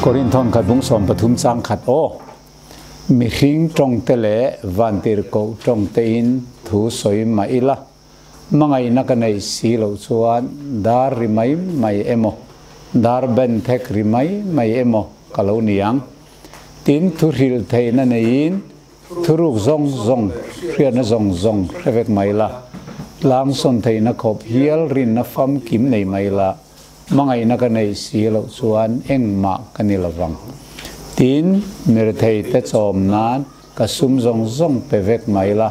Korinthon khat bung 13 chang khat aw. Mihring tawng te leh vantirhkoh tawng tein thu sawi mah ila, hmangaihna ka neih si loh chuan dar ri mai mai emaw, dar ben thek ri mai mai emaw ka lo ni ang. Tin, thu hrilh theihna neiin thuruk zawng zawng, hriatna zawng zawng hre vek mai la, tlangsawn theihna khawp hial rinna famkim nei mai la, Hmangaihna ka neih si loh chuan engmah ka ni lovang. Tin, mirethei te chawm nan ka sum zawng zawng pe vek mai la,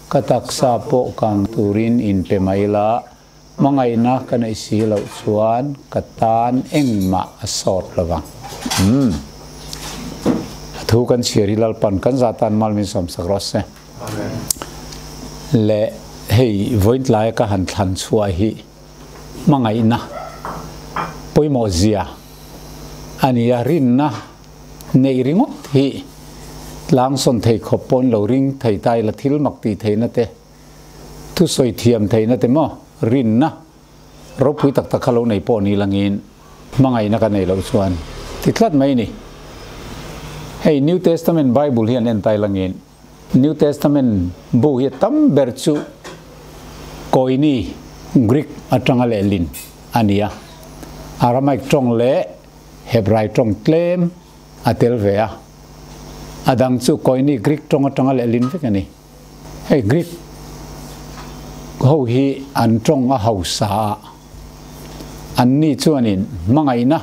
ka taksa pawh kang turin in pe mai la, hmangaihna ka neih si loh chuan ka tan engmah a sawt lovang. Umm. A thu kan chhiar hi Lalpan kan zah tan mal min sawmsak rawh se. Le hei vawiin tlaia ka han thlan chhuah hi. Hmangaihna pawimawh zia a ni a, rinna neih ringawt hi tlangsawn thei khawp pawhin lo ring thei ta ila, thil mak tih theihna te, thusawi thiam theihna te maw rinna ropui tak tak kha lo nei pawh ni langin hmangaihna ka nei loh chuan ti tlat mai ni. Hei New Testament Bible hi an en ta ilangin New Testament bu hi a tam ber chu Koine Greek atanga lehlin a ni a, Aramaic tawng leh Hebrai tawng tlem a tel ve a, a dang chu Koine Greek tawng atanga lehlin vek a ni. Hei Greek ho hi an tawng a hausa a, anni chuanin hmangaihna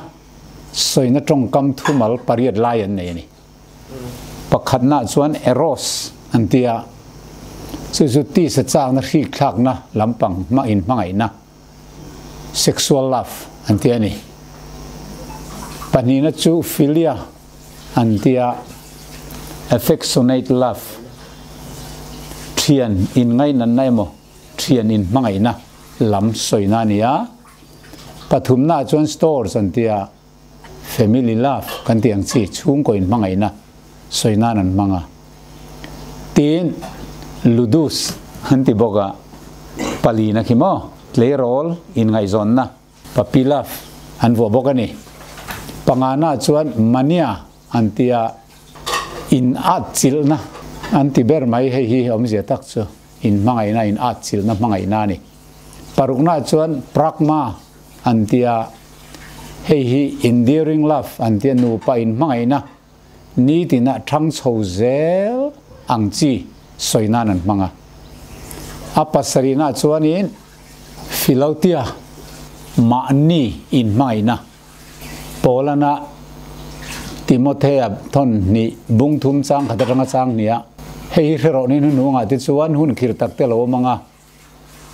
sawina tawngkam thumal pariat lai an nei a ni. Pakhatna chuan Eros an ti a, chu chu tisa chakna hrik thlakna lampang hma in hmangaihna, sexual love, an ti a ni. Pahnihna chu Philia an ti a, affectionate love, thian in ngainatna emaw thian in hmangaihna lam sawina a ni a. Pathumna chuan Stores an ti a, Family love kan tih ang chi chhungkaw in hmangaihna sawi nan an hmang a. Tin, Ludus an ti bawk a, palina khi maw, tleirawl inngaihzawnna, puppy love, an vuah bawk a ni. Pangana chuan mania an ti a, in atchilhna an ti ber mai, hei hi awmzia tak chu in hmangaihna, in atchilhna hmangaihna a ni. Parukna chuan pragma an ti a, hei hi endearing love an ti a, nupa inhmangaihna nitina thang chho zel ang chi sawi nan an hmang a. A pasarihna chuanin Philautia, mahni inhmangaihna, Paulana Timothea thawn hnih bung thum chang khat atanga chang hnih a, hei hi hre rawh ni hnuhnungah te chuan hun khir tak te lo awm ang a,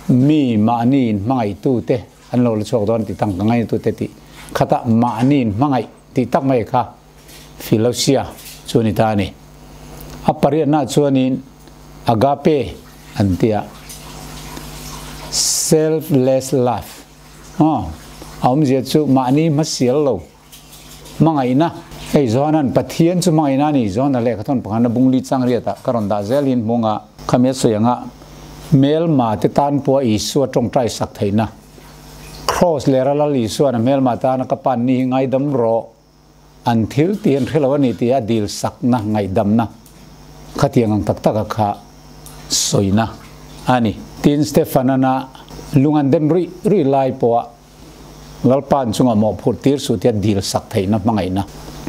Mi mahni in hmangaihtute an lo la chhuak dawn tih tang ka ngainatute tih khatah mahni in hmangaih tih tak mai kha Philosia chu a ni ta a ni. A pariatna chuanin Agape an ti a, selfless love, aw, a awmzia chu mahni hmasial lo Hmangaihna, Hei Johanan Pathian chu hmangaihna a ni. Johana lehkha thawn pakhatna bungli chang riatah ka rawn dah zelin hmunga khami a sawi anga hmelma te tan pawha Isua tawngtai sak theihna. Kraws lera Lal Isuan a hmelma tana ka pan ni hi ngaidam rawh, an thil tih an hre lo a ni tia dil sakna ngaihdamna khatiang ang tak taka kha sawina a ni. Tin, Stefanana lung an den ruih ruih lai pawha Lalpa'n chungah mawhphurh tir suh tia dil sak theihna hmangaihna,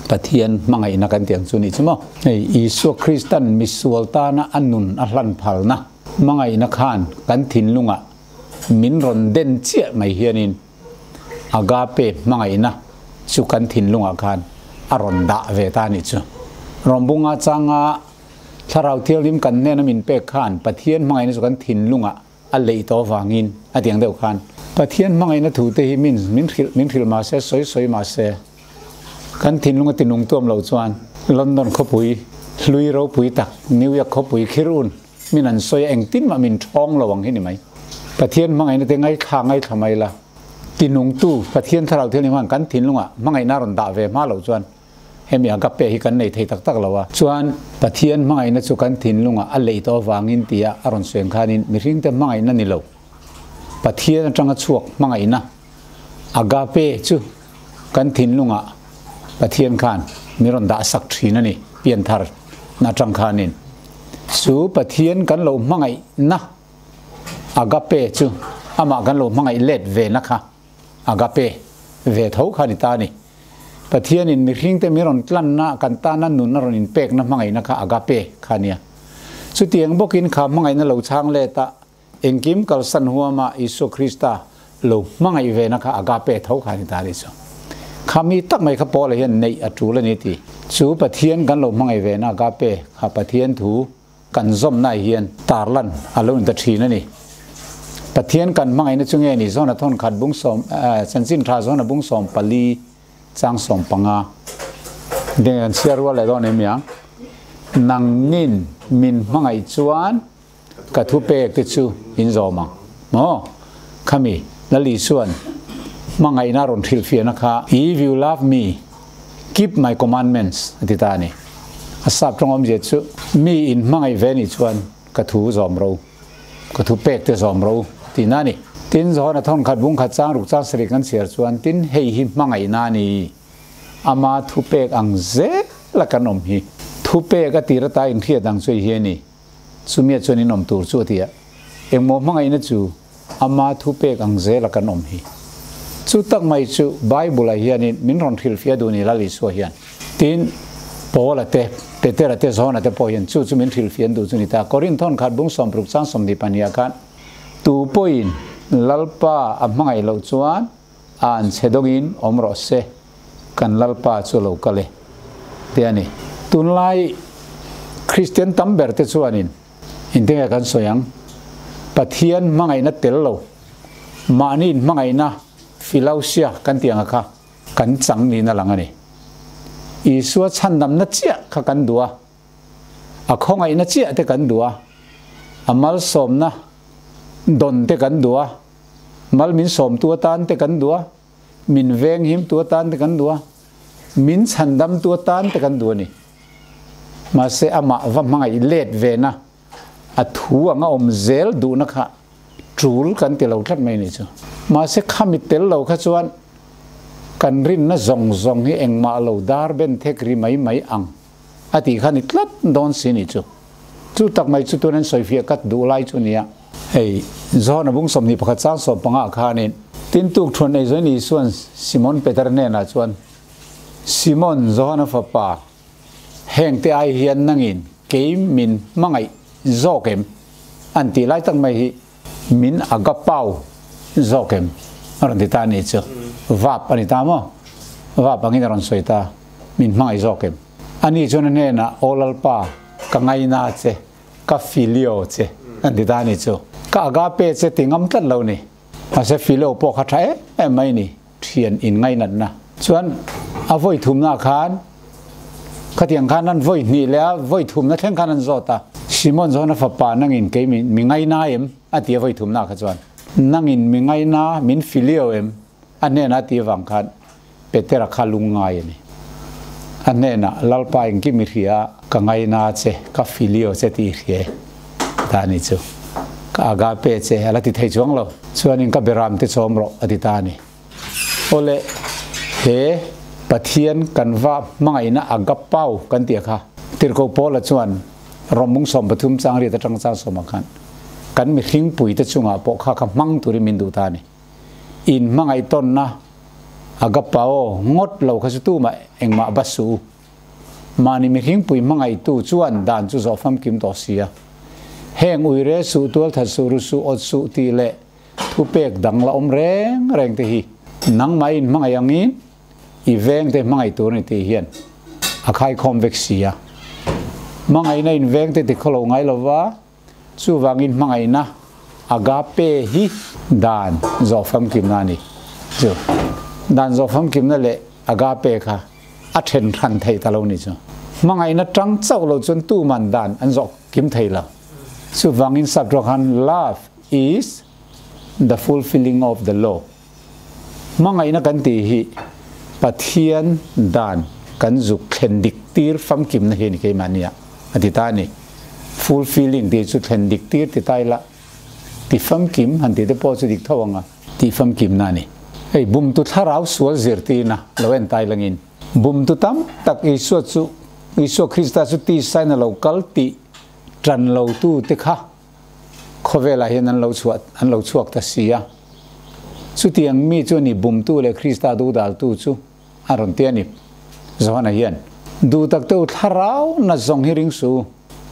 Pathian hmangaihna kan tih ang chu nih chu maw? Hei Isua Kristan misual tana a nun a hlan phalna hmangaihna khan kan thinlungah min rawn den chiah mai hianin agape hmangaihna chu kan thinlungah khan a rawn dah ve ta nih chu. Rawngbunga changa Thlarau Thianghlim kan hnena min pek khan Pathian hmangaihna chu kan thinlungah a leih tawh avangin a tiang deuh khan Pathian hmangaihna thu te hi min min hrilh min hrilh mah se sawi sawi mah se kan thinlung a tinung tuam loh chuan London khawpui hlui ropui tak New York khawpui khir un min an sawi a engtin mah min thawng lo ang hi ni mai. Pathian hmangaihna te ngaithla ngaithla mai la tinungtu Pathian thlarau thil ni hman kan thinlungah hmangaihna a rawn dah ve hma loh chuan Hemi agape hi kan nei thei tak tak lo a. Chuan Pathian hmangaihna chu kan thinlungah a leih tawh avangin tia a rawn sawi ang khanin mihringte hmangaihna ni lo, Pathian atanga chhuak hmangaihna, agape, chu kan thinlungah Pathian khan min rawn dah sak thin a ni, pianthar na atang khanin. Chu Pathian kan lo hmangaihna agape chu amah kan lo hmangaih let ve na kha agape ve tho kha ni ta a ni. Pathianin mihringte min rawn tlanna kan tana nun a rawn inpekna hmangaihna kha agape kha a nia. Chutiang bawkin kha hmangaihna lo chhang let a, engkim kalsan huama Isua Krista lo hmangaih vena kha agape tho kha a ni ta a ni chu. Kha mi tak mai kha Paula hian neih a tul a ni ti. Chu Pathian kan lo hmangaih vena agape kha Pathian thu kan zawmna hian tarlan a lo ni ta thin a ni. Pathian kan hmangaihna chu nge ni Zona thawnkhat bung sawm chanchin tha Zona bung 14 chang 15 ding kan chhiar rual leh dawn em yang nangnin min hmangaih chuan ka thu pek te chu in zawm ang maw khami Lali chuan hmangaihna rawn hrilhfiahna kha if you love me keep my commandments a ti ta a ni. A sap tawng awmzia chu mi in hmangaih ve nih chuan ka thu zawm ro, ka thu pek te zawm ro tihna a ni. Tin, Johana thawnkhat bung khat chang ruk chang sarih kan chhiar chuan tin hei hi hmangaihna a ni, ama thu pek ang zel a kan awm hi. Thu pek a tir ata inhriat ang chu hei hi a ni. Chumia chuan in awm tur chu a ti a, engmaw hmangaihna chu ama thu pek ang zel a kan awm hi. Chu tak mai chu Bible ah hianin min rawn hrilhfiah duh ni Lal Isua hian. Tin, Paula te, Petera te, Johana te pawh hian chu chu min hrilhfiah an duh chu ni ta. Korinthon khat bung 60 chang 22 ah khan tu pawhin Lalpa a hmangaih loh chuan a an chhe dawngin awm rawh se, kan Lalpa chu lo kal e ti a ni. Tunlai Kristian tam ber te chuanin Engtinge kan sawi ang? Pathian hmangaihna tel lo, mahni inhmangaihna philausia kan tih anga kha kan chang niin a lang a ni. Isua chhandamna chiah kha kan duh a, a khawngaihna chiah te kan duh a, a malsawmna dawn te kan duh a, mal min sawmtu atan te kan duh a, min venghimtu atan te kan duh a, min chhandamtu atan te kan duh a ni. Mahse amah va hmangaih let vena a thu anga awm zel duhna kha tul kan ti lo tlat mai ni chu. Mahse khami tel lo kha chuan kan rinna zawng zawng hi engmah lo dar ben thek ri mai mai ang a tih kha ni tlat dawn si ni chu. Chu tak mai chu tun an sawifiah kat duh lai chu nia. Hei John a bung 21 chang 15 khanin tin tuk thuan ei zawin Isuan Simon Peter hnenah chuan Simon, Johana fapa, hengte ai hian nangin kei min hmangaih zawk em? An tih lai tak mai hi min agapau zawk em? A rawn ti ta a nih chu. Vap a ni ta maw? Vap angin a rawn sawi ta, min hmangaih zawk em? Ani chuan a hnenah, Aw Lalpa, ka ngaina che, ka filio che, an ti ta a nih chu. Ka agape che ti ngam tlat lo ni. Mahse filio pawh kha tha em em mai ni. Thian in ngainatna chuan a vawi thumna khan khatiang khan an vawi hnih leh a vawi thumna thleng khan an zawt a. Simon chuan a fapa nangin kei mi ngaina em? a ti a vawi thumna kha chuan nangin mi ngaina min filio em? a hnenah a ti avang khan Petera kha lungngai a ni. A hnenah Lalpa engkim i hria ka ngaina che ka filio che tih i hria e ta a ni chu. Ka agape che a la ti thei chuang lo. Chuanin ka beram te chawm rawh a ti ta a ni. Awle, he Pathian kan va hmangaihna agapau kan tih a kha. Tirhkoh Paula chuan Rom mung 13 chang riat atang chang sawmah khan kan mihring puite chungah pawh kha kha hmang turin min duh ta a ni. In hmangaih tawnna agapao ngawt lo kha chu tumah engmah ba suh u. Mahni mihringpui hmangaihtu chuan dan chu zawh famkim tawh si a. Heng uire suh, tualthat suh, ru suh, awt suh tih leh thupek dang la awm reng reng te hi nangmah in hmangaih angin i veng te hmangaih tur a ni tih hian a khaikhawm vek si a. Hmangaihna in veng te ti khawlo ngai lova, chuvangin hmangaihna agape hi dan zawh famkimna a ni. Chu dan zawh famkimna leh agape kha a then hran thei ta lo ni chu. Hmangaihna tang chauh lo chuan tuman dan an zawh kim thei lo. Chuvangin sap khan love is the fulfilling of the law. Hmangaihna kan tih hi Pathian dan kan zuk thlen dik tir famkimna hi a ni keimah nia a ti ta a ni. Fulfilling tih chu thlen dik tir ti ta ila ti famkim han tih te pawh chu dik tho anga ti famkimna a ni. Hei bumtu thlarau sual zirtirna lo en tai langin. Bumtu tam tak Isua chu Isua Krista chu tisain a lo kal tih tan lotu te kha khawvelah hian an lo chhuah an lo chhuak ta si a. Chutiang mi chu a ni bumtu leh Krista dodaltu chu a rawn ti a ni. Johana hian, Duh tak teu thlarau na zawng hi ring su,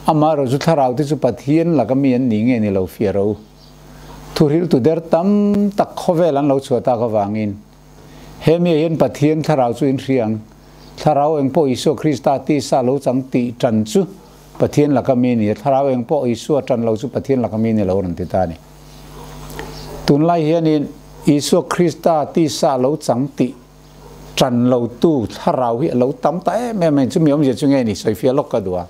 amaherawh chu thlarau te chu Pathian laka mi an ni nge ni lo fiah ro. Thuhriltu der tam tak khawvel an lo chhuah tak avangin He mi ah hian Pathian thlarau chu in hria ang. Thlarau eng pawh Isua Krista tisa lo chang tih tan chu Pathian laka mi a ni a, thlarau eng pawh Isua tan lo chu Pathian laka mi a ni lo rawn ti ta a ni. Tunlai hianin Isua Krista tisa lo chang tih tan lo tu thlarau hi a lo tam ta em em a ni. Chumi awmzia chu nge ni? Sawifiah lawk ka duh a.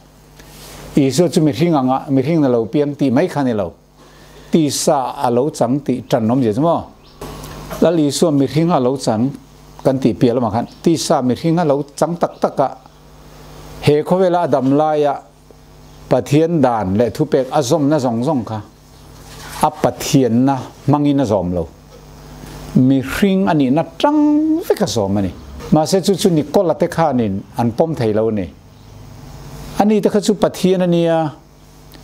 Isua chu mihring anga mihring na lo piang tih mai kha ni lo. Tisa a lo chang tih tan awm zia chu maw? Lal Isua mihring a lo chang kan tih piah lamah khan tisa mihring a lo chang tak tak a, he khawvela a dam laia Pathian dan leh thupek a zawmna zawng zawng kha a Pathianna hmangin a zawm lo. Mihring a nihna tang vek a zawm a ni. Mahse chu chu Nikola te khanin an pawm thei lo a ni. Ani te kha chu Pathian a nia.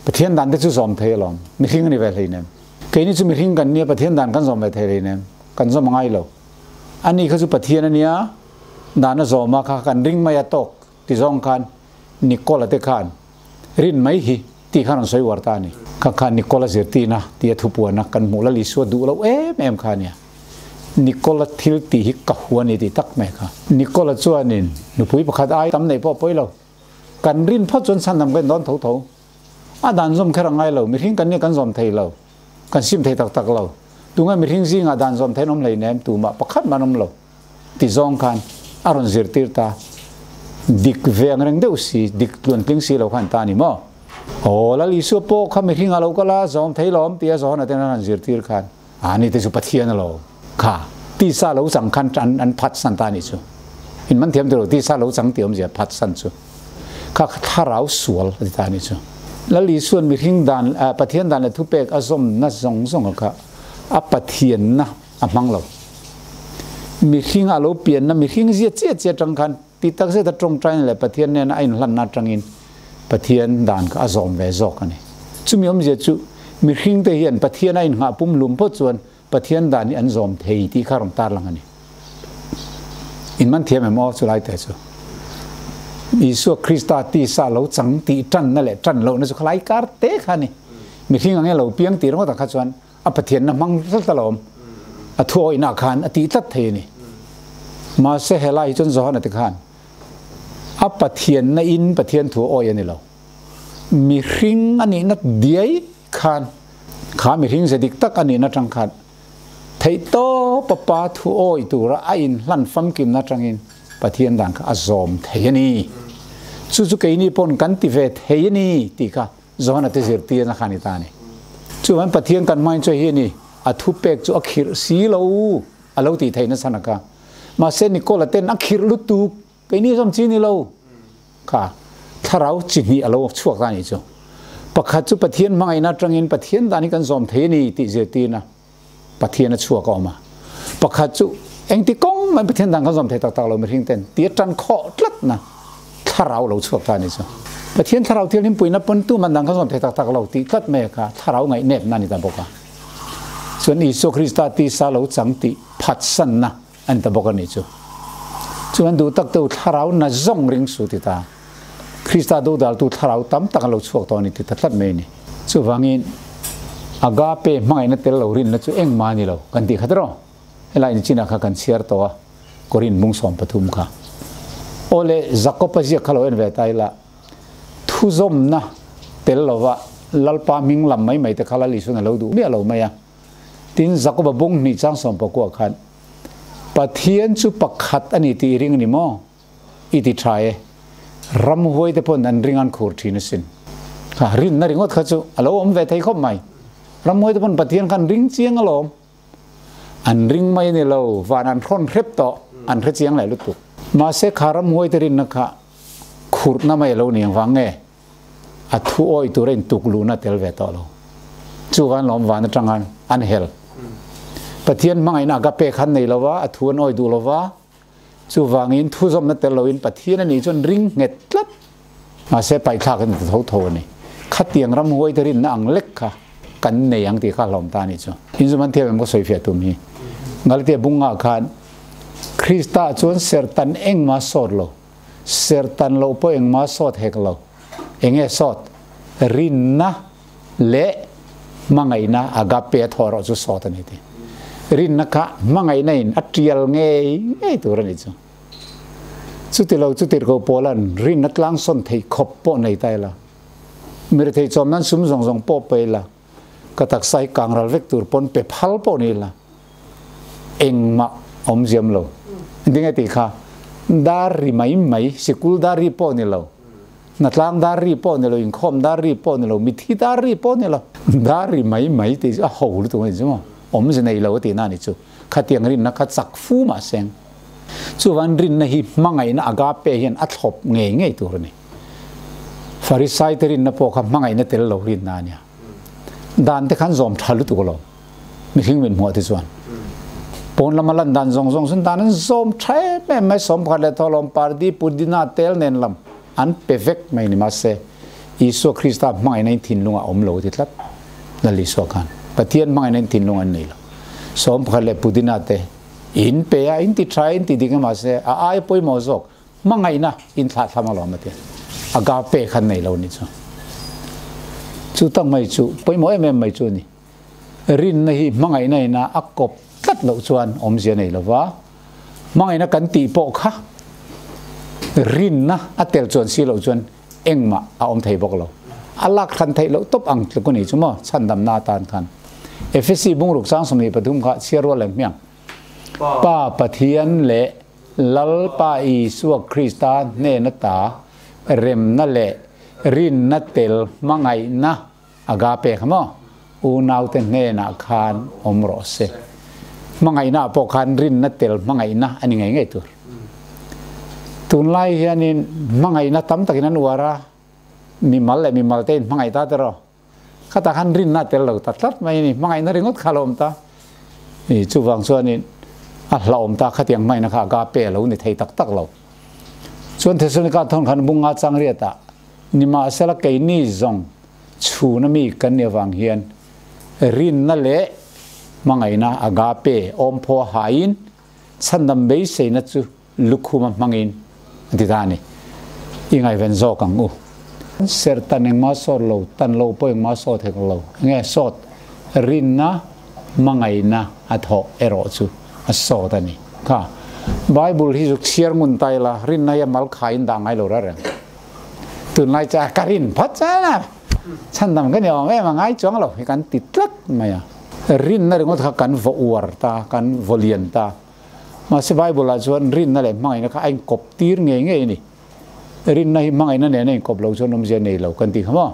Pathian dan te chu zawm thei alawm. Mihring a ni ve hleinem. Keini chu mihring kan nia, Pathian dan kan zawm ve thei hleinem. Kan zawm a ngai lo. Ani kha chu Pathian a nia, dan a zawm a kha kan ring mai a tawk ti zawng khan Nikola te khan rin mai hi tih khan rawn sawi uar ta a ni. Kha khan Nikola zirtirna tia thupuana kan hmuh lal Isua duh loh em em kha a nia. Nikola thil tih hi ka hua a ni tih tak mai kha. Nikola chuanin nupui pakhat ai tam neih pawh a pawi lo. Kan rin phawt chuan chhan kan dawn tho tho. A dan zawm kher a ngai lo. Mihring kan nia kan zawm thei lo. Kan sim thei tak tak lo. Tunge mihring zingah dan zawm thei an awm hleinem tumah pakhat mah an awm lo ti zawng khan a rawn zirtir ta. Dik ve ang reng deuh si, dik tluantling si lo khan ta a ni maw? Aw, Lal Isua pawh kha mihring a lo kal a, zawm thei lo awm tia Johana ten an han zirtir khan A ni te chu Pathian a lo kha tisa lo chang khan an an phat san ta ni chu. In man thiam tilo tisa lo chang ti awmzia phat san chu. Kha thlarau sual a ti ta ni chu. Lal Isuan mihring dan Pathian dan leh thupek a zawm na zawng zawng a kha a Pathian na a hmang lo. Mihring a lo pian na mihring zia chiah chiah atang khan ti tak zet a tawngtaina leh Pathian nena a inhlanna atangin Pathian dan kha a zawm ve zawk a ni. Chumi awmzia chu mihringte hian Pathian a inngah pumhlum phawt chuan Pathian dan hi an zawm thei tih kha rawn tarlang a ni. In man thiam em aw chulai te chu. Isua Krista tisa lo chang tih tanna leh tan lohna chu khalai kar te kha a ni. Mihring ang e lo piang tih ringawt ah kha chuan a Pathianna hmang tlat alawm. A thu awihna khan a tih tlat thei a ni. Mahse helai hi chuan Johana te khan a Pathianna in Pathian thu awi a ni lo. Mihring a nihna diai khan kha mihring ze dik tak a nihna tang khan theihtawp a Pa thu awi tura a inhlan famkimna tangin Pathian dan kha a zawm thei a ni. Chu chu keini pawn kan ti ve thei a ni tih kha Johana te zirtirna kha a ni ta a ni. Chuvan Pathian kan hmain chu hi a ni, a thupek chu a khirh si lo a lo tih theihna chhan a kha. Mahse Nikola ten a khirh lutuk, keini zawm chi ni lo kha thlarau chi hnih a lo chhuak ta a nih chu. Pakhat chu Pathian hmangaihna atangin Pathian dan hi kan zawm thei a ni tih zirtirna Pathian a chhuak a awm a. Pakhat chu engti kawng mai Pathian dan kan zawm thei tak tak lo mihring ten ti a tan khawh tlatna thlarau lo chhuak ta a ni chu. Pathian thlarau thianghlim puina pawn tuman dan kan zawm thei tak tak lo tih tlat mai kha thlarau ngaihnepna a ni ta bawk a. Chuan Isua Krista tisa lo chang tih phatsanna a ni ta bawk a ni chu. Chuan duh tak teu thlarau na zawng ring su ti ta. Krista dodaltu thlarau tam tak an lo chhuak tawh a ni ti ta tlat mai a ni. Chuvangin agape hmangaihna tel lo rinna chu engmah a ni lo kan tih kha tiraw? Helai in chinah kha kan chhiar tawh a, Korin bung 13 kha. Aw le, Jakob-a ziak kha lo en ve ta ila, thuzawmna tel lova Lalpa hming lam mai mai te kha Lal Isuan a lo duh miah lo mai a. Tin, Jakob-a bung hnih chang 19 khan, Pathian chu pakhat a ni tih i ring a ni maw? I ti tha e. Ramhuai te pawn an ring an khur thin asin. Kha rinna ringawt kha chu a lo awm ve thei khawp mai. Ramhuai te pawn Pathian kha an ring chiang alawm. An ring mai a ni lo, van an hrawn hrep tawh, an hre chiang leh lutuk. Mahse kha ramhuai te rinna kha khurhna mai a lo ni ang vang nge? A thu awih tur a intuk luhna tel ve tawh lo. Chuvan lawm van atanga an hel. Pathian hmangaihna agape khan nei lova, a thu an awih duh lova. Chu wangin thu zom na tel loin Pathian ani chuan ring nget tlat ma se pai thla kan tho tho ani khatiang ram huai te rin na ang lek kha kan nei ang ti kha hlom ta ni chu in zu man thiam ko soi fia tum hi ngalte bunga khan Krista chuan sertan eng ma sot lo sertan lo po eng ma sot hek lo enge sot rin na le mangai na agape thoro chu sot ani ti rin na kha mangai na in atrial nge nge tur ani chu chu ti lo chu tir ko polan rin na tlang son thei khop po nei tai la mir thei chom nan sum zong zong po pe la ka tak sai kang ral vek tur pon pe phal po ni la eng ma om ziam lo dinga ti kha dar ri mai mai sikul dar ri po ni lo na tlang dar ri po ni lo in khom dar ri po ni lo mi thi dar ri po ni lo dar ri mai mai ti a ho lu tu ni chu om ze nei lo ti na ni chu khatiang rin na kha chak fu ma seng chu wan rin na hi mangai na agape hian a thlop nge nge tur ni farisai te rin na po kha mangai na tel lo rin na nia dan te khan zom thalu tu lo mi hing min mo ti chuan pon lama lan dan zong zong sun dan an zom thai me mai som kha le tholom pardi pudina tel nen lam an pevek mai ni ma se Isu Krista mangai na thin lunga om lo ti tlat na li so khan Pathian mangai na thin lunga nei lo som kha le pudina te in pe a in ti try in ti ding ma se a ai poi mo zok mangai na in thla thama lo ma te agape khan nei lo ni chu chu tang mai chu poi mo em em mai chu ni rin na hi mangai na na akop tlat lo chuan om zia nei lova mangai na kan ti po kha rin na atel chuan si lo chuan engma a om thei bok lo alak khan thei lo top ang tlu ko ni chu mo chan dam na tan khan FSC bung ruk sang somni pathum kha chiarwa lem myang pa Pathian le lal pa Isu Krista ne na ta rem na le rin na tel mangai na agape khamo u nau te ne na khan om ro se mangai na po khan rin na tel mangai na ani ngai ngai tur tun lai hianin mangai na tam takin an uara mi mal le mi mal te mangai ta tero khata khan rin na tel lo ta tlat mai ni mangai na ringot khalom ta ni chu wang chuanin a hlawm ta khatiang mai na kha agape lo ni thei tak tak lo chuan Thessalonika thon khan bunga chang riata nima sela kei ni zong chu na mi kan ne wang hian rin na le mangai na agape om pho hain chandam be sei na chu lukhuma mangin ti ta ni ingai ven zo kang u ser tan eng ma so lo tan lo po eng ma so thek lo nge sot rin na mangai na a tho ero chu a so ta ni kha Bible hi chu chiar ngun tai la rin na ya mal khain da ngai lo ra reng tun lai cha karin phat cha na chan dam ka ni om em ngai chuang lo hi kan ti tlat mai a rin na ringot kha kan vo uar ta kan volian ta ma se Bible a chuan rin na le mangai na kha ain kop tir nge nge ni rin na hi mangai na ne ne kop lo chuan om zia nei lo kan ti khamo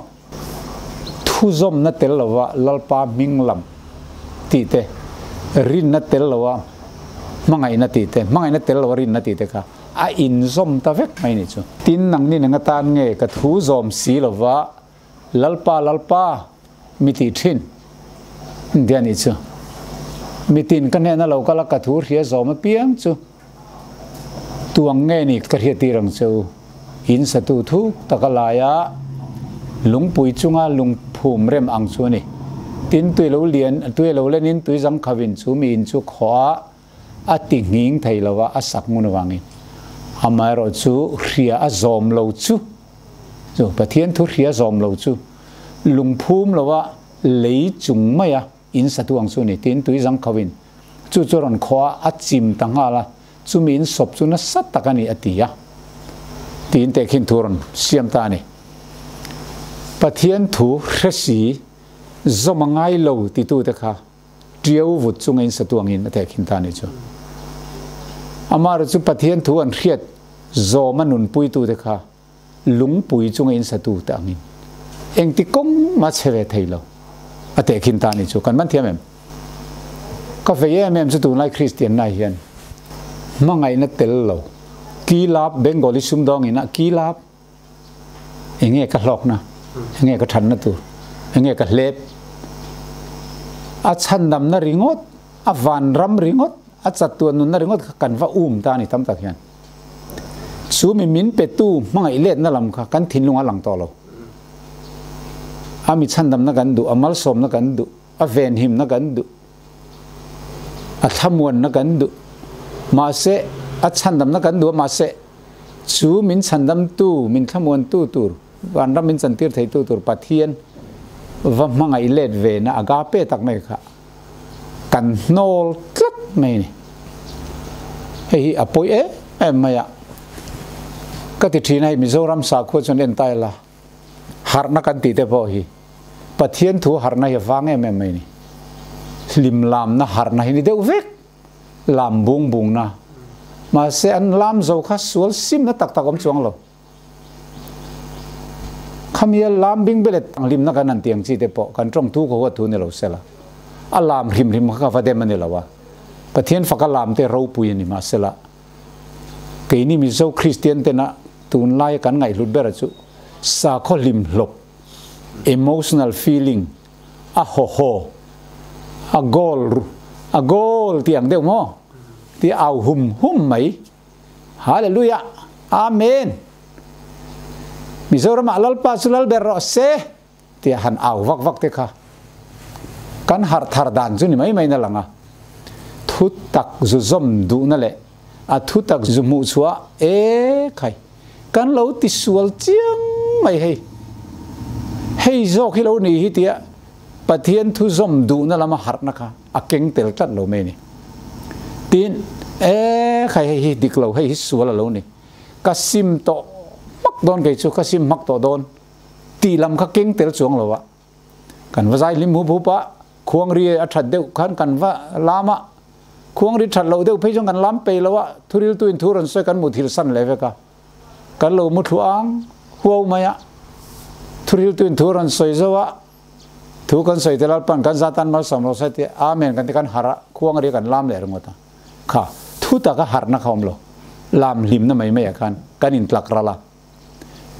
thu zom na tel lowa lalpa minglam ti te rin na tel lowa mangai na ti te mangai na tel lowa rin na ti te kha a in zom ta vek mai ni chu tin nang ni nga tan nge ka thu zom si lowa lalpa lalpa mi ti thin dia ni chu mitin kan na lo kala ka thu ria zom piang chu tuang nge ni ka ria ti rang chu in satu thu takalaya lungpui chunga lungphum rem ang chu ni tin tui lo lian tui lo lenin tui zang khawin chu mi in chu khwa a ti nging thei lowa a sak ngun wangin amai ro chu ria a zom lo chu chu Pathian thu ria zom lo chu lungphum lowa lei chung maya in satu ang chu ni tin tui zang khawin chu choron khwa a chim tanga la chu mi in sop chu na sat takani atia tin te khin thuron siam ta ni Pathian thu hresi zomangai lo ti tu te kha triau vut chung in satu ang in te khin ta ni chu amar chu Pathian thu an hriat zomanun pui tu te kha lungpui chung in satu ta angin eng ti kong ma cheve theilo ate khin ta ni chu kan man thiam em ka ve em em chu tu lai Christian na hian mangai na tel lo kilap Bengali sum dong ina kilap enge ka hlok na enge ka than na tu enge ka hlep a chan dam na ringot a van ram ringot a chat tuan nun na ringot kan va ta ni tam tak hian Chu mi min petu hmangaih letna lam kha kan thinlung a lang tawh lo. A mi chhandamna kan duh, a malsawmna kan duh, a venhimna kan duh, a thlamuanna kan duh. Mahse, a chhandamna kan duh a, mahse, chu min chhandamtu, min thlamuantu tur, vanram min chantir theitu tur Pathian va hmangaih let ve na agape tak mai kha kan hnawl tlat mai a ni. Hei hi a pawi em em mai a, ka ti thin a, hei Mizoram sakhua chuan en ta ila, harhna kan tih te pawh hi Pathian thu harhna hi a vang em em mai a ni. Hlim lamna harhna hi ni deuh vek, lam bung bungna. Mahse an lam zo kha sual simna tak tak awm chuang lo. Khamia lam bing belet hlimna kan han tiang chi te pawh kan tawng thu ka huat thu ni lo sela, a lam hrim hrim kha ka va dem a ni lo a, Pathian faka lam te ropui a ni mahsela keini Mizo Kristian tena tunlaia kan ngaihhlut bera chu sakhaw hlim hlawp, emotional feeling, a haw haw, a goal, a goal tih ang deuh maw tih au hum hum mai. Hallelujah! Amen! Mizoramah Lalpa chu lal ber rawh se tia han au vak vak te kha kan harh thar dan chu ni mai mai na lang a. Thu tak zu zawm duhna leh a thu tak zu hmuh chhuah e khai kan lo ti sual chiang mai hei. Hei zawk hi lo ni hi tia Pathian thu zawm duhna lama harhna kha a keng tel tlat lo mai a ni. Tin, e khai hei hi dik lo, hei hi sual a lo ni. Ka sim tawh hmak dawn kei chu, ka sim hmak tawh dawn tih lam kha keng tel chuang lo a. Kan va zai hlim hup hup a, khuang ri a that deuh khan kan va lam a, khuang ri that loh deuh phei chuan kan lam pei lo a, thuriltu in thu rawn sawi kan muthilh san leh vek a. Kan lo mu thlu ang huau mai a, thuriltu in thu rawn sawi zo a, Thu kan sawi te Lalpan kan zatan malsawm rawh se ti Amen kan ti kan harh a, khuang ri kan lam leh ringawt a. Kha, thu taka harhna kha awm lo. Lam hlimna mai mai ah khan kan intlak ral a.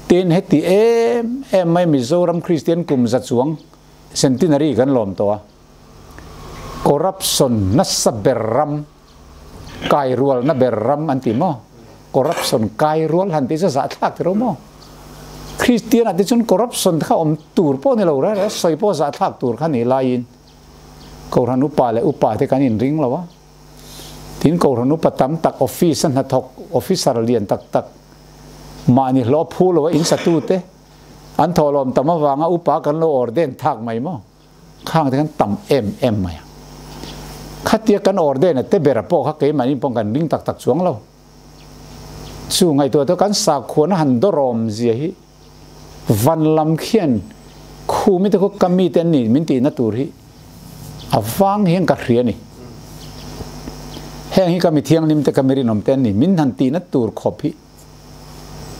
Tin, heti em em mai Mizoram Kristian kum za chuang centenary kan lawm tawh a. Corruption nasa ber ram, kai rualna ber ram an ti maw? Corruption kai rual han tih chu zahthlak ti ro maw? Kristian ah te chuan corruption kha awm tur pawh ni lo reng reng, sawi pawh zahthlak tur kha ni laiin Kohhran upa leh upa te kan inring lo a. Tin Kohhran upa tam tak office a hnathawk officer lian tak tak mahni hlawh phu lo a in satu te an thawhlawm tam avanga upa kan lo ordain thak mai maw? Khang te khan tam em em mai a. Khatia kan ordain a te bera pawh kha keimahni pawh kan ring tak tak chuang lo. Chu ngaihtuah te kan sakhuana han dawrawm zia hi van lam khian khumi te khu ka mi te an ni min tihna tur hi a vang hian ka hria a ni. Heng hi ka mi thianghlim te ka mi rinawm te an ni min han tihna tur khawp hi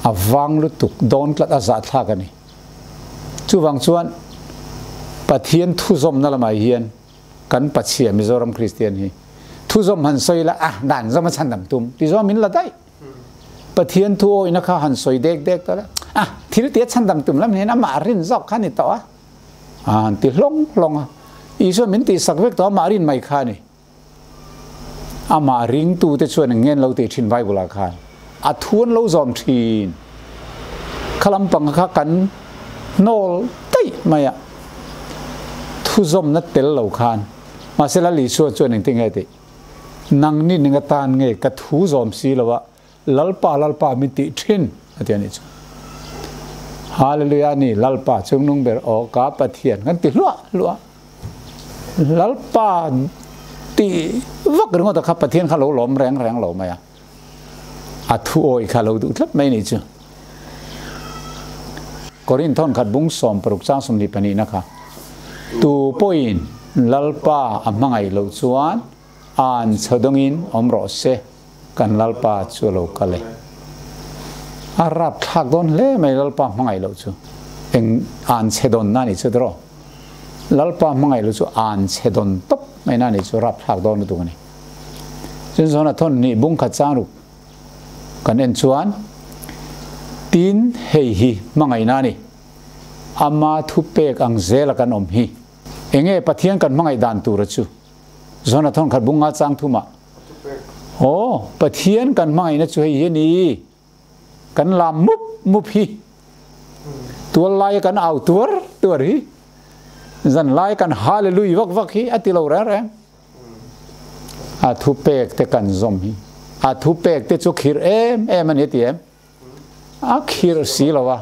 a vang lutuk dawn tlat a zahthlak a ni. Chuvang chuan Pathian thuzawmna lamah hian kan Pachhia Mizoram Kristian hi thuzawm han sawi la a dan zawm a chhandam tum ti zawm in la daih. Pathian thu awihna kha han sawi dek dek ta la a thil tia chhandam tum lam hian amah rin zawk kha ni tawh a han ti hlawng hlawng a. Isua min tihsak vek tawh amah rin mai kha a ni. Amah ringtute chuan eng nge an lo tih thin Bible ah khan a thu an lo zawm thin. Kha lampang kha kan hnawl daih mai a, thu zawmna tel lo khan. Mahse Lal Isua chuan engtin nge a tih? Nangni ning atan nge ka thu zawm si lo a, Lalpa Lalpa min tih thin a ti a nih chu. Hallelujah ni Lalpa chungnung ber aw ka Pathian kan ti hluah hluah. Lalpa ti vak ringawt a kha Pathian kha lo lawm reng reng lo mai a. A thu awi kha lo duh tlat mai ni chu. Korinthon khat bung 16 chang 22 na kha. Tu pawhin Lalpa a hmangaih loh chuan an chhodawngin awm rawh se. Kan Lalpa chu a lo kal e. A rap thlak dawn hle mai Lalpa hmangaih loh chu. Eng an chhe dawn na nih chu tiraw. Lalpa hmangaih loh chu an chhe dawn tawp mai na nih chu rap thlak dawn lutuk a ni. Chun zawn a thawn nih bung khat chang ruk kan en chuan tin hei hi hmangaihna a ni. Ama thu pek ang zela kan awm hi. Enge Pathian kan hmangaih dan tura chu. Zawn a thawn khat bunga chang thumah Aw, Pathian kan hmangaihna chu hei hi a ni. Kan lam mup mup hi. Tual lai kan au tuar tuar hi. Zan lai kan hallelujah vak vak hi a ti lo reng reng. A thu pek te kan zawm hi. A thu pek te chu khir em em a ni ti em? A khir si lo a.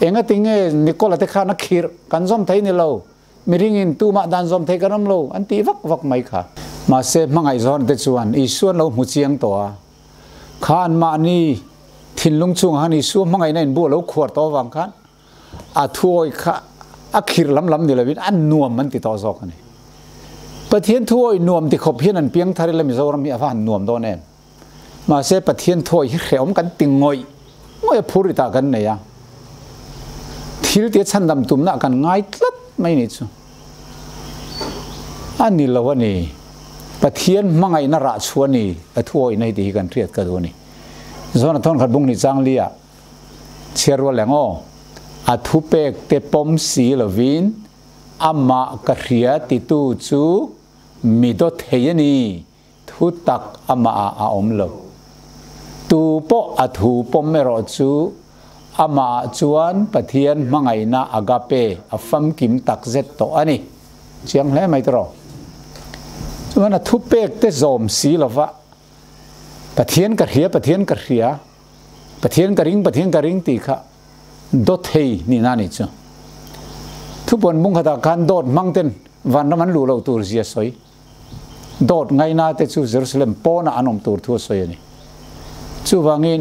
Enga tinge Nikola te khan a khir kan zawm thei ni lo. Miringin tumah dan zawm thei kan awm lo an ti vak vak mai kha. Mahse hmangaihzawn te chuan Isuan lo hmu chiang tawh a. Khan mahni thinlung chungah khan Isua hmangaihna inbu a lo khuar tawh avang khan a thuawi kha a khir lam lam ni lovin a nuam an ti tawh zawk a ni. Pathian thuawi nuam ti khawp hian an piang thar ila Mizoram hi a va han nuam dawn em? Mahse Pathian thuawi hi hrehawm kan ti ngawih ngawih a phur ritah kan nei a. Thil tia chhandam tumna kan ngai tlat mai ni chu. A ni lo a ni. Pathian hmangaihna rah chhuah a ni a thuawihna hi tih hi kan hriat ka duh a ni. Zona thawn khat bung ni chang li ah chhiar rual eng aw. A thupek te pawm si lovin amah ka hria titu chu mi dawt thei a ni. Thu tak amah ah a awm lo. Tu pawh a thu pawm erawh chu amah ah chuan Pathian hmangaihna agape a famkim tak zet tawh a ni. Chiang hle mai tawh. Chuan a thupek te zawm si lova Pathian ka hria, Pathian ka hria, Pathian ka ring, Pathian ka ring tih kha dawt thei nihna a nih chu. Thupuan bung khatah khan dawt hmang ten vanram an luh loh tur zia sawi. Dawt ngaina te chu Jerusalem pawnah an awm tur thu a sawi a ni. Chuvangin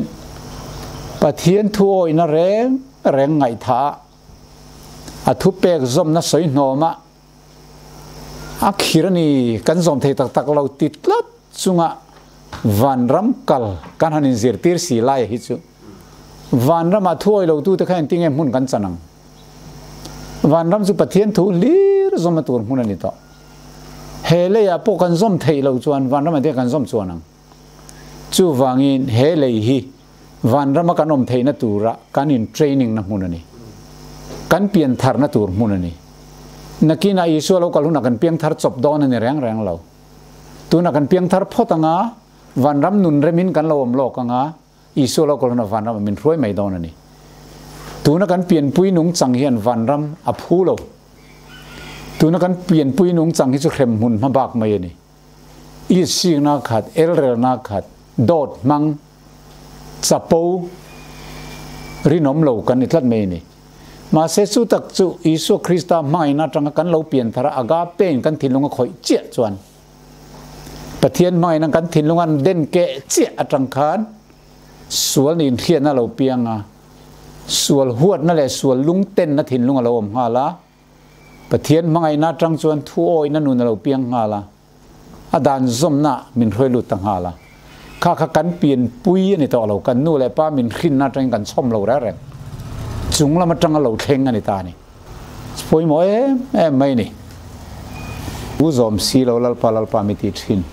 Pathian thu awihna reng reng ngaihtha a, a thupek zawmna sawi hnawma a khir a ni kan zawm thei tak tak lo ti tlat chunga vanram kal kan han inzirtir si lai hi chu vanramah thu awih lo tute kha engtinge hmun kan chan ang? Vanram chu Pathian thu hlir zawmna tur hmun a ni tawh. He leiah pawh kan zawm theih loh chuan vanram te kan zawm chuan ang. Chuvangin he lei hi vanrama kan awm theihna tura kan in training na hmun a ni. Kan pian tharna tur hmun a ni. Nakinah Isua lo kal hunah kan piang thar chawp dawn a ni reng reng lo. Tunah kan piang thar phawt anga vanram nun remin kan lo awm lawk anga Isua lo kal hunah vanram ah min hruai mai dawn a ni. Tuna kan pianpui nungchang hian vanram a phu lo. Tuna kan pianpui nungchang hi chu hremhmun hma bak mai a ni. Isingna khat, elrelna khat, dawt hmang, chapo, rinawm lo kan ni tlat mai a ni. Mahse chu tak chu Isua Krista hmangaihna atanga kan lo pian thar a, agape in kan thinlung a khawih chiah chuan Pathian hmangaihna kan thinlung an den keh chiah atang khan sual nin hriatna lo piang a, sual huatna leh sual lungtenna thinlung a lo awm nghal a, Pathian hmangaihna atang chuan thu awihna nun a lo piang nghal a, a dan zawmna min hruai lut ta nghal a. Kha kha kan pianpui a ni tawh lo, kan nu leh pa min hrinna atangin kan chhawm lo reng reng. Chung lam atanga lo thleng a ni ta a ni. Pawimawh em em mai ni. U zawm si lo Lalpa Lalpa mi ti thin.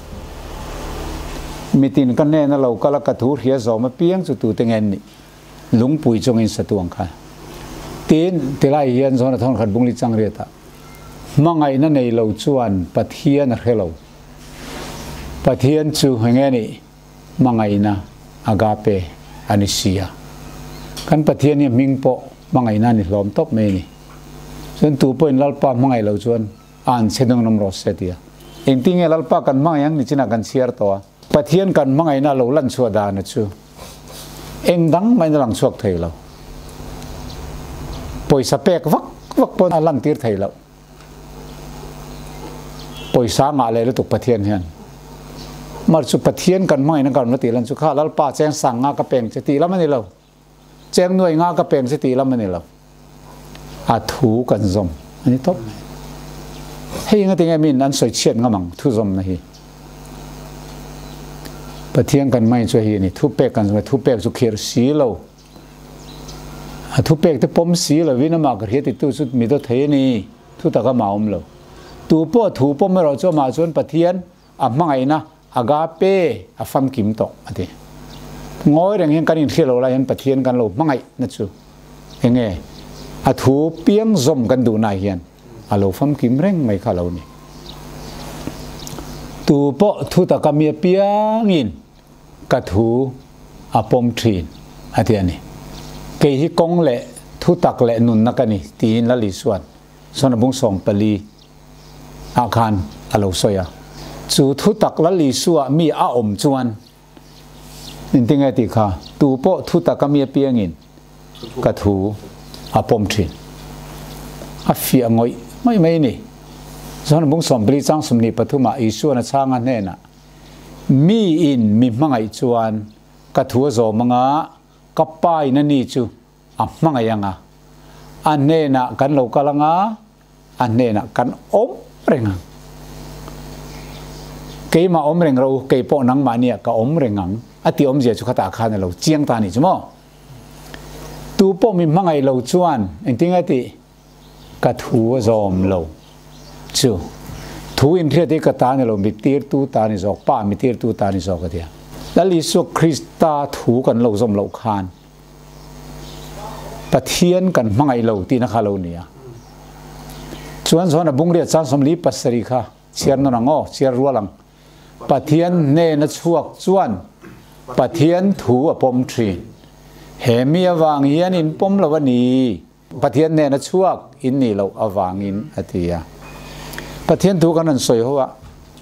Mitin ka hnena lo kal a ka thu hria zawm apiang chu tute nge an nih? Lungpui chungin satu ang kha. Tin, tilai hian zawn a thawn khat bungli chang riat ah hmangaihna nei lo chuan Pathian a hre lo. Pathian chu enge nih? Hmangaihna, agape, a ni si a. Kan Pathian hi a hming pawh hmangaihna a ni hlawm tawp mai a ni. Chuan tu pawhin Lalpa hmangaih lo chuan a an chhe dawng nawm rawh se ti a. Engtin nge Lalpa kan hmangaih ang ni chinah kan chhiar tawh a. Pathian kan hmangaihna lo lan chhuah dana chu eng dang mahin a lang chhuak thei lo. Pawisa pek vak vak pawn a lantir thei loh. Pawisa ngah leh lutuk Pathian hian. Mar chu Pathian kan hmangaihna kan va tih lan chu kha Lalpa cheng sang nga ka peng che tih lam a ni lo. Cheng nuai nga ka peng che tih lam a ni lo. A thu kan zawm a ni tawp mai. Hei enga tinge min an sawi chhiat ngam ang thu zawmna hi. Pathian kan hmangaih chu hei a ni. Thu pek kan zawm a, thu pek chu khirh si lo. A thupek te pawm si lovin amah ka hria titu chu mi dawt thei a ni, thu tak amah a awm lo. Tu pawh thu pawm erawh chu amah chuan Pathian a hmangaihna agape a famkim tawh a ti. Ngawi reng hian kan inhria lo lai hian Pathian kan lo hmangaihna chu enge a thu piang zawm kan duhna hian a lo famkim reng mai kha a lo ni. Tu pawh thu taka mi apiangin ka thu a pawm thin A ti a ni. Kei hi kawng leh thutak leh nunna ka ni, tiin Lal Isua'n Sawna bung 14 ah khan a lo sawi a. Chu thutak Lal Isua mi a awm chuan engtinge tih kha, tu pawh thutak a mi apiangin ka thu a pawm thin. A fiah ngawih ngawih mai a ni. Sawna bung 14 chang 23 ah Isua'n a chhang a hnenah, Mi in mi hmangaih chuan ka thu a zawm anga ka pa in a ni chu a hmangaih anga a hnenah kan lo kal anga a hnenah kan awm reng ang. Keimah awm reng ro kei pawh nangmah nia ka awm reng ang a ti awmzia chu khatah khan a lo chiang ta a nih chu maw. Tu pawh mi hmangaih lo chuan engtin nge tih? Ka thu a zawm lo chu thu in hriat hi ka ta ni lo, mi tirtu ta ni zawk, pa mi tirtu ta ni zawk a ti a. Lal Isua Krista thu kan lo zawm loh khan Pathian kan hmangaih lo tihna kha lo ni a. Chuan zawn a bungriat chang 47 kha chhiar nawn ang aw, chhiar rual ang. Pathian hnena chhuak chuan Pathian thu a pawm thin. He mi avang hian in pawm lo a ni. Pathian nena chhuak in nih loh avangin a ti a. Pathian thu kan rawn sawi ho a,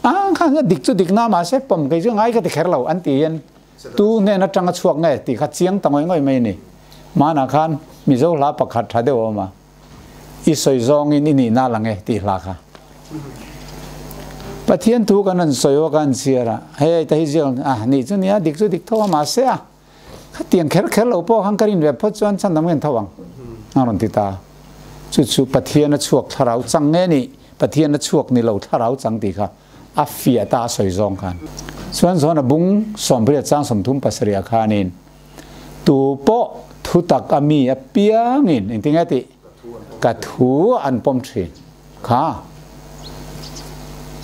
a kha dik chu dik na mahse pawm kei chu ngai ka ti kher lo an ti hian tu hnen atanga chhuak nge tih kha chiang ta ngawih ngawih mai a ni. Hmanah khan Mizo hla pakhat tha deuh a awm a, i sawi zawngin i nihna lang e tih hla kha. Pathian thu kan rawn sawi ho a kan chhiar a, hei ta hi ziak a nih chu nia dik chu dik tho a mahse a Khatiang kher kher lo pawh khan ka rin ve phawt chuan chhan dang ven tho ang a rawn ti ta. Chu chu Pathian a chhuak thlarau chang nge nih Pathian a chhuak ni lo thlarau chang tih kha a fiah ta a sawi zawng khan. Chuan zawn a bung 80 chang 37 ah khanin tu pawh thutak a mi apiangin engtinge tih ka thu an pawm thin kha.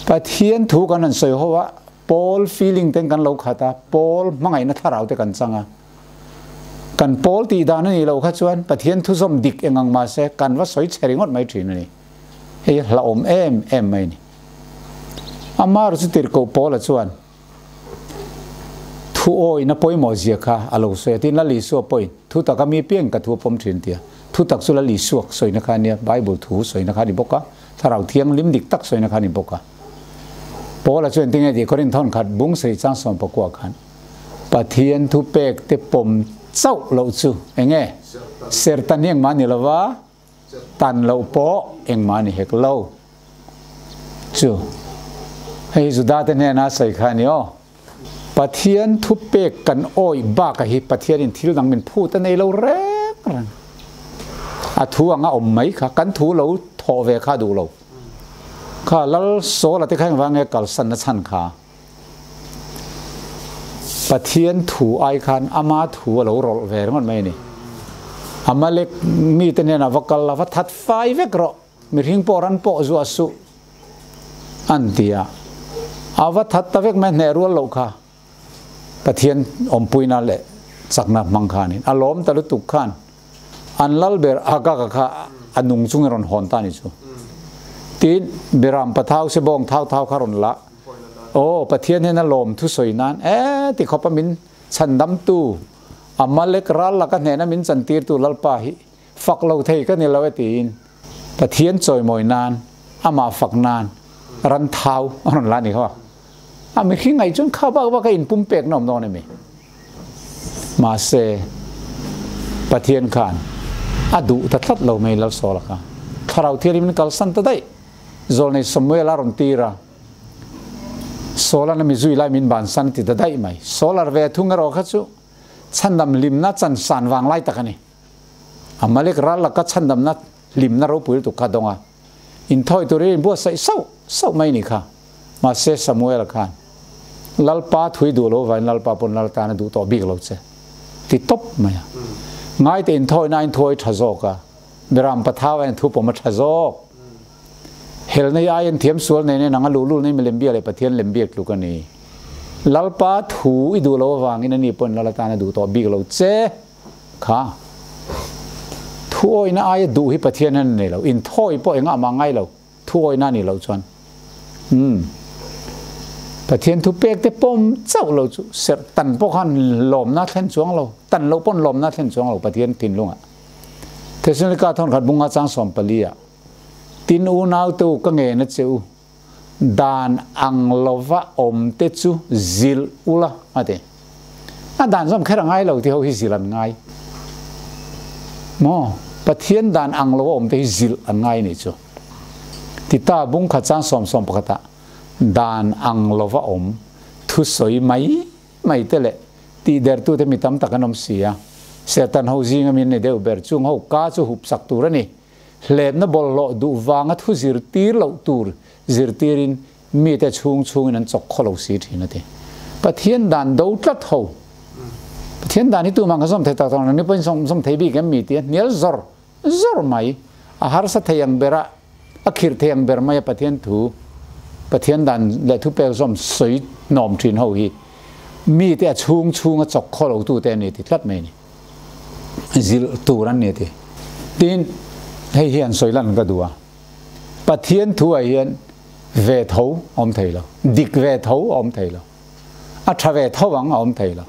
Pathian thu kan han sawi ho a Pawl feeling ten kan lo khat a, pawl hmangaihna thlarau te kan chang a. Kan pawl tih dan a nih loh kha chuan Pathian thuzawm dik eng ang mahse kan va sawi chhe ringawt mai thin a ni. Hei hlauhawm em em mai a ni. Amah erawh chu tirhkoh Paula chuan thu awihna pawimawh zia kha a lo sawi a, tin Lal Isua pawhin thu taka mi piang ka thu a pawm thin tia. Thu tak chu Lal Isua sawina kha a nia, Bible thu sawina kha a ni bawk a, Thlarau Thianghlim dik tak sawina kha a ni bawk a. Paula chuan tinge tih Korinth thawn khat bung sarih chang 19 khan Pathian thu pek te pawm chauh loh chu enge sertan hi engmah ni lova tan loh pawh engmah ni hek lo chu hei Juda te hnena sawi kha a ni aw. Pathian thu pek kan awih bak a hi Pathian in thil dang min phut a nei lo reng reng. A thu anga awm mai kha kan thu lo thawh ve kha duh lo. Kha lal Saul a te kha engvang nge kalsan na chhan kha? Pathian thu ai khan ama thu a lo rawlh ve ringawt mai a ni. Amalek mite nen a va kal a va that fai vek rawh. Mihring pawh ran pawh zuah suh an ti a, a va that ta vek mai hneh rual loh kha Pathian awmpuina leh chakna hmang khanin a lawm ta lutuk khan an lal ber Agag-a kha a nung chungin rawn hawn ta a ni chu. Tin, Beram pathau se bawng thau thau kha rawn la, Aw, Pathian hian a lawm thu sawi nan e ti khawpa min chhandamtu, Amalek ral laka hnehna min chantirtu Lalpa hi Fak lo thei ka ni lo e tiin Pathian chawimawi nan, amah fak nan ran thau a rawn la ni kha. A mihring ngaih chuan kha bak bak a inpum pek na awm dawn emi? Mahse, Pathian khan a duh ta tlat lo mai Lalsawla kha. Thlarau Thianghlim in kalsan ta daih. Zawlnei Samuel a rawn tir a, Sawlan a mi zui lai min bansan ti ta daih mai. Sawlar ve thung erawh kha chu chhandam hlimna chansan vang lai tak a ni. Amalek ral laka chhandamna hlimna ropui lutuk kha dawng a, inthawi turin in buatsaih sauh sauh mai ni kha. Mahse Samuel khan, Lalpa thui duh lo vain Lalpa pawn Lal tan a duh tawh bik lo che, ti tawp mai a. Ngaite inthawina a inthawi tha zawk a, Beram pathau a inthupawm a tha zawk. Helna i aiin thiam sual nei nen anga luhlul nei milem bia leh Pathian lem biak tluk a ni. Lalpa thu i duh lo avangin ani pawn Lal atan a duh tawh bik lo che. Kha thuawihna aia duh hi Pathian hian a nei lo. Inthawi pawh engah mah ngai lo, thuawihna a nih loh chuan. Umm. Pathian thu pek te pawm chauh lo chu serh tan pawh khan lawmna thlen chuang lo, tan loh pawn lawmna thlen chuang lo Pathian thinlungah. Thesalonika thawn khat bunga chang 14 ah, Tin unau te u ka ngen a che u, dan ang lova awm te chu zilh ula a ti. A dan zawm kher a ngai lo ti ho hi zilh an ngai. Maw? Pathian dan ang lova awm te hi zilh an ngai nih chu. Tita bung khat chang sawm sawm pakhatah dan ang lova awm thusawi mai mai te leh tihdertute mi tam tak an awm si a. Sertan ho zinga min ni deuh ber chung ho ka chu hup sak tur a ni. Hlepna bawlhhlawh duh vanga thu zirtir loh tur zirtirin mite chhung chhungin an chawk khaw lo si thin a ti. Pathian dan do tlat ho. Pathian dan hi tumah ka zawm thei tak tak lo, ni pawhin zawm thei bik em mi tia hnial zawr zawr mai. A harsa thei ang bera, a khirh thei ang ber maia Pathian thu, Pathian dan leh thupek zawm sawi hnawm thin ho hi mite a chhung chhunga chawk khaw lo tute a ni ti tlat mai a ni. Zilh tur an ni a ti. Tin, hei hi an sawi lan ka duh a, Pathian thu ah hian ve tho a awm thei lo, dik ve tho a awm thei lo, a tha ve tho ang a awm thei lo.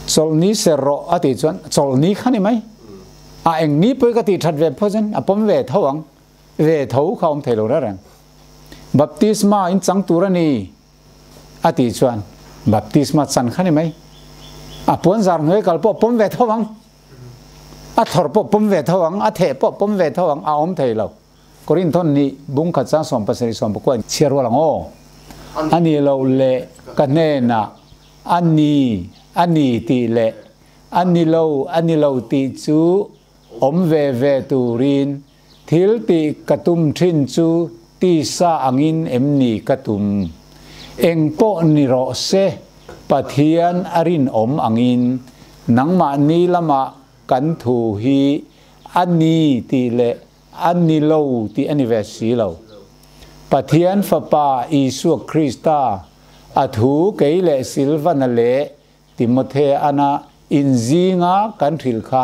Chawlhni ser rawh a tih chuan chawlhni kha ni mai. A eng ni pawh ka tih that ve phawt chuan a pawm ve tho ang, ve tho kha a awm thei lo reng reng. Baptisma in chang tur a ni a tih chuan baptisma chan kha ni mai. A puan zar hnuai kal pawh pawm ve tho ang, a thlawr pawh pawm ve tho ang, a theh pawh pawm ve tho ang, a awm thei lo. Korinthon nih bung khat chang 17 19 in chhiar rual ang aw. A ni loh leh ka hnenah a ni, a ni tih leh a ni lo, a ni lo tih chu awm ve ve turin thil tih ka tum thin chu tisa angin em ni ka tum? Eng pawh ni rawh se, Pathian a rinawm angin nangmahni lamah kan thu hi a ni tih leh a ni lo tih a ni ve si lo. Pathian Fapa Isua Krista a thu kei leh Silvana leh Timotheana inzinga kan hrilh kha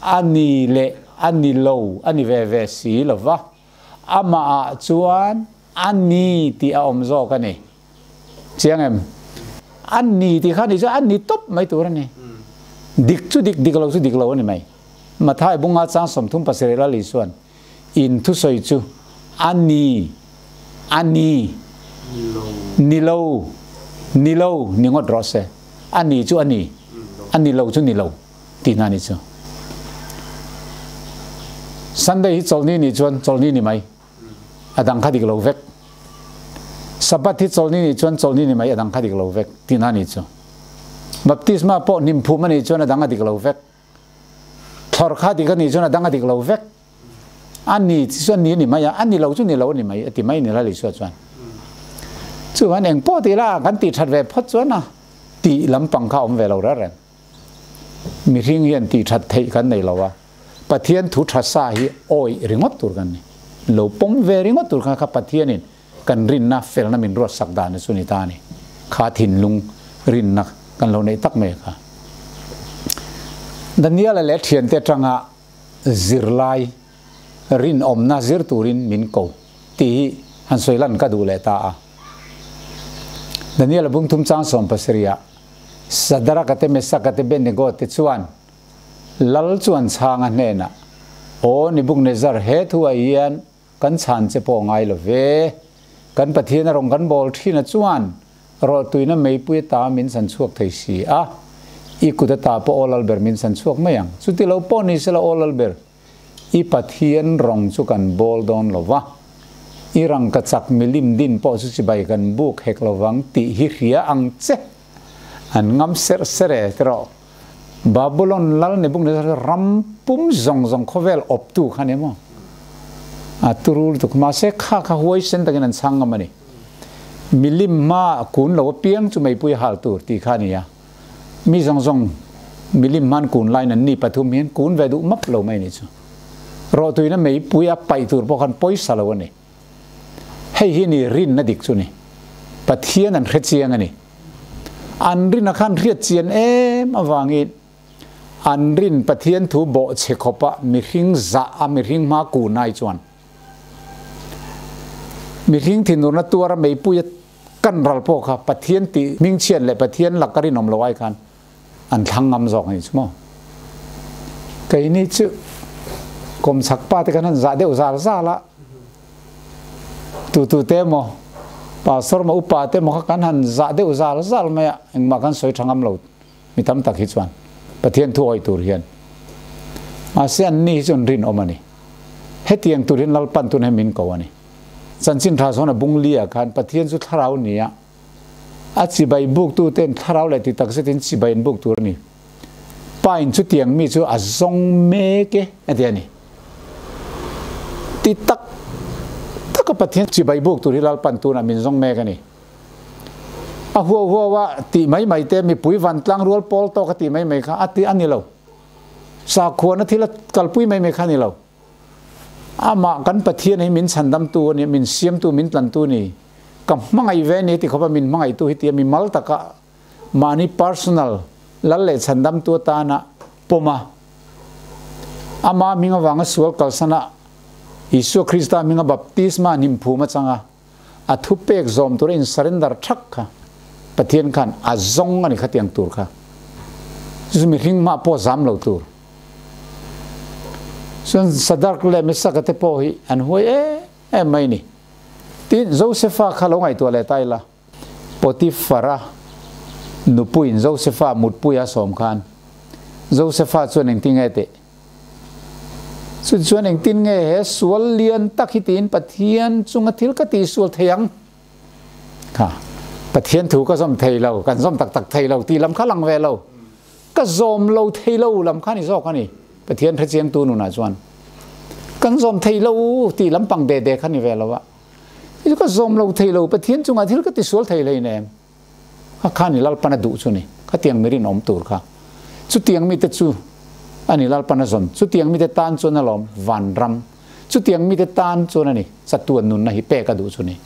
a ni leh a ni lo a ni ve ve si lo va, amahah chuan a ni tih a awm zawk a ni. Chiang em? A ni tih kha ni chuan a ni tawp mai tur a ni. Dik chu dik, dik lo chu dik lo a ni mai. Mathai bunga chang 37 lal Isuan in thusawi chu a ni, a ni, ni lo, ni lo ni ngawt rawh se. A ni chu a ni, a ni lo chu ni lo tih hna ni chu. Sunday hi chawlhni nih chuan chawlhni ni mai. A dang kha dik lo vek. Sabbath hi chawlhni nih chuan chawlhni ni mai, a dang kha dik lo vek tih hna ni chu. Baptisma pawh hnim phum a nih chuan a dang a dik lo vek. Thlawr kha dik a nih chuan a dang a dik lo vek. A ni chu a ni a ni mai a, a ni lo chu ni lo a ni mai a ti mai ni la Isua chuan. Chuan eng pawh ti la kan tih that ve phawt chuan a tih lampang kha awm ve lo reng reng. Mihring hian tih that theih kan nei lo a, Pathian thu tha sa hi awih ringawt tur kan ni. Lo pawm ve ringawt tur kha kha Pathianin kan rinna felna min ruat sak dan chu ni ta a ni. Kha thinlung rinna kan lo neih tak mai kha. Daniela leh thiante atanga zirlai rinawmna zir turin min ko tih hi han sawi lan ka duh leh ta a. Daniela bungthum chang 17 ah Sadraka te Mesaka te Abednego te chuan Lal chuan chhang a hnenah, Aw Nebuchadnezzar, he thu ah hian kan chhan che pawh ngai lo ve. Kan Pathian a rawn kan bawl thin a chuan rawhtuina meipui ata min san chhuak thei si a, i kut ata pawh aw lalber min san chhuak mai ang. Chuti lo pawh ni sela aw lalber, i Pathian rawng chu kan bawl dawn lo va, i rangkachak milim din pawh chu chibai kan buk hek lo vang tih hi hria ang che. An ngam serh serh e tiraw. Babylon lal Nebuchadnezzar chu ram pum zawng zawng khawvel awptu kha a ni maw? A turu lutuk. Mahse kha kha huaisen takin an chhang ngam a ni. Milim hma kun lo apiang chu meipui hal tur tih kha a ni a. Mi zawng zawng milim hma an kun laiin an ni pathum hian kun ve duh map lo mai a ni chu. Rawhtuina meipui a paih tur pawh khan pawisa lo a ni. Hei hi ni rinna dik chu ni. Pathian an hre chiang a ni. An rinna khan hriat chian em avangin an rin Pathian thu bawh chhe khawpa mihring zah a mihring hma kun ai chuan mihring thinurna tuara meipui a Kan ral pawh kha Pathian tih hmingchhiat leh Pathian laka rinawm lo ai khan an thlang ngam zawk a nih chu maw. Keini chu kawmchhak pa te khan an zah deuh zal zal a, tu tu te emaw pastor emaw upa te emaw kha kan han zah deuh zal zal mai a, engmah kan sawi tha ngam lo mi tam tak hi chuan Pathian thu awih tur hian. Mahse anni hi chu an rinawm a ni. Hetiang tur hian Lalpan tun hi min ko a ni. Chanchin tha zawn a bung li ah khan Pathian chu thlarau ni a, a chibai buk tu ten thlarau leh ti tak zetin chibai an buk tur a ni. Pa in chutiang mi chu a zawng mek e a ti a ni. Ti tak tak a Pathian chibai buk tur hi Lalpan tunah min zawng mek a ni. A huau huau a tih mai mai te mipui vantlang rual pawl tawk a tih mai mai kha a ti a ni lo. Sakhuana thil a kalpui mai mai kha a ni lo. Amah kan Pathian hi min chhandamtu a ni, min siamtu, min tlantu a ni. Ka hmangaih ve a ni ti khawpa min hmangaihtu hi tia mimal taka mahni personal lal leh chhandamtu atana pawm a, ama hming avanga sual kalsan a, Isua Krista hminga baptisma hnimphum a chang a, a thupek zawm tura in surrender thak kha Pathian khan a zawng a ni khatiang tur kha. Chu mihring mah pawh zam lo tur. Chuan Sadark leh Mesaka te pawh hi an huai em em mai ni. Tin, Josefa kha lo ngaihtuah leh ta ila, Potifara nupuiin Josefa mutpui a sawm khan Josefa chuan engtin nge teh? Chu chuan engtin nge he sual lian tak hi tiin Pathian chunga thil ka tihsual thei ang? Kha, Pathian thu ka zawm thei lo, kan zawm tak tak thei lo tih lam kha lang ve lo. Ka zawm lo thei lo lam kha ni zawk a ni. Pathian hrechiangtu nunah chuan kan zawm thei lo tih lam pang de de kha ni ve lo a. Ka zawm lo thei lo, Pathian chungah thil ka tisual thei hleinem. A kha ni Lalpan a duh chu ni. Khatiang mi rinawm tur kha. Chutiang mite chu a ni Lalpan a zawn. Chutiang mite tan chuan a lawm vanram. Chutiang mite tan chuan a ni chatuan nunna hi pek a duh chu ni.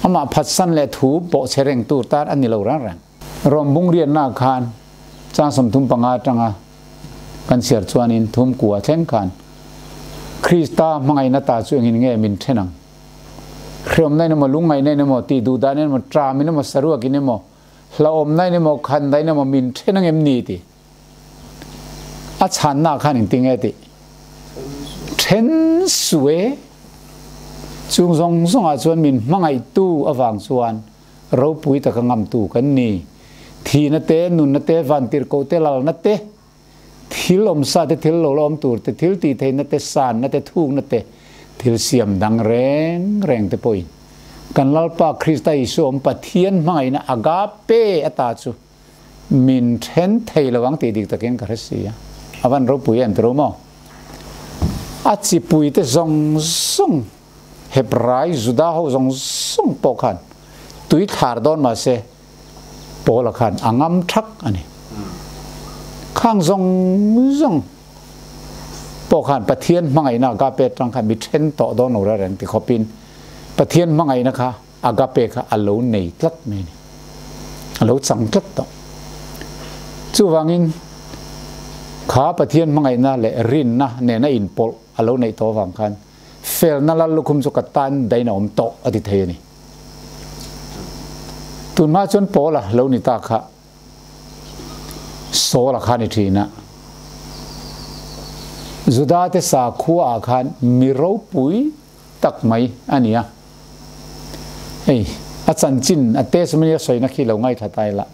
Amah phatsan leh thu bawhchhe reng tur tan a ni lo reng reng. Rom bung riatna khan chang 35 atanga kan chhiar chuanin thum kua thleng khan Krista hmangaihna ta chu engin nge min then ang? Hriawmna in emaw, lungngaihna in emaw, tih duh dan in emaw, tram in emaw, saruak in emaw, hlauhawmna in emaw, khan in emaw min then ang em ni ti? A chhanna khan engtin nge tih? Then suh e. Chung zawng zawngah chuan min hmangaihtu avang chuan ropui taka ngamtu kan ni. Thihna te, nunna te, vantirhkoh te, lalna te, Thil awmsa te, thil lo la awm tur te, thil tih theihna te, sanna te, thukna te, thil siam dang reng reng te pawhin kan Lalpa Krista Isua awm Pathian hmangaihna agape ata chu min then thei lo ang tih dik takin ka hre si a. A van ropui em tiro maw? A chipui te zawng zawng Hebrai Juda ho zawng zawng pawh khan tui thlar dawn mahse Paula khan a ngam thak a ni. Khang zawng zawng pawh khan Pathian hmangaihna agape atang khan mi then tawh dawn lo reng ti khawpin Pathian hmangaihna kha agape kha a lo nei tlat mai a ni. A lo chang tlat tawh. Chuvangin kha Pathian hmangaihna leh rinna nena inpawlh a lo neih tawh avang khan felna lal lukhum chu ka tan dain a awm tawh a ti thei a ni. Tunhma chuan Paula lo ni ta kha Saul-a kha ni thin a. Juda-te sakhua ah khan mi ropui tak mai a ni a. Hei, a chanchin, a testimony a sawina khi lo ngaithla ta ila.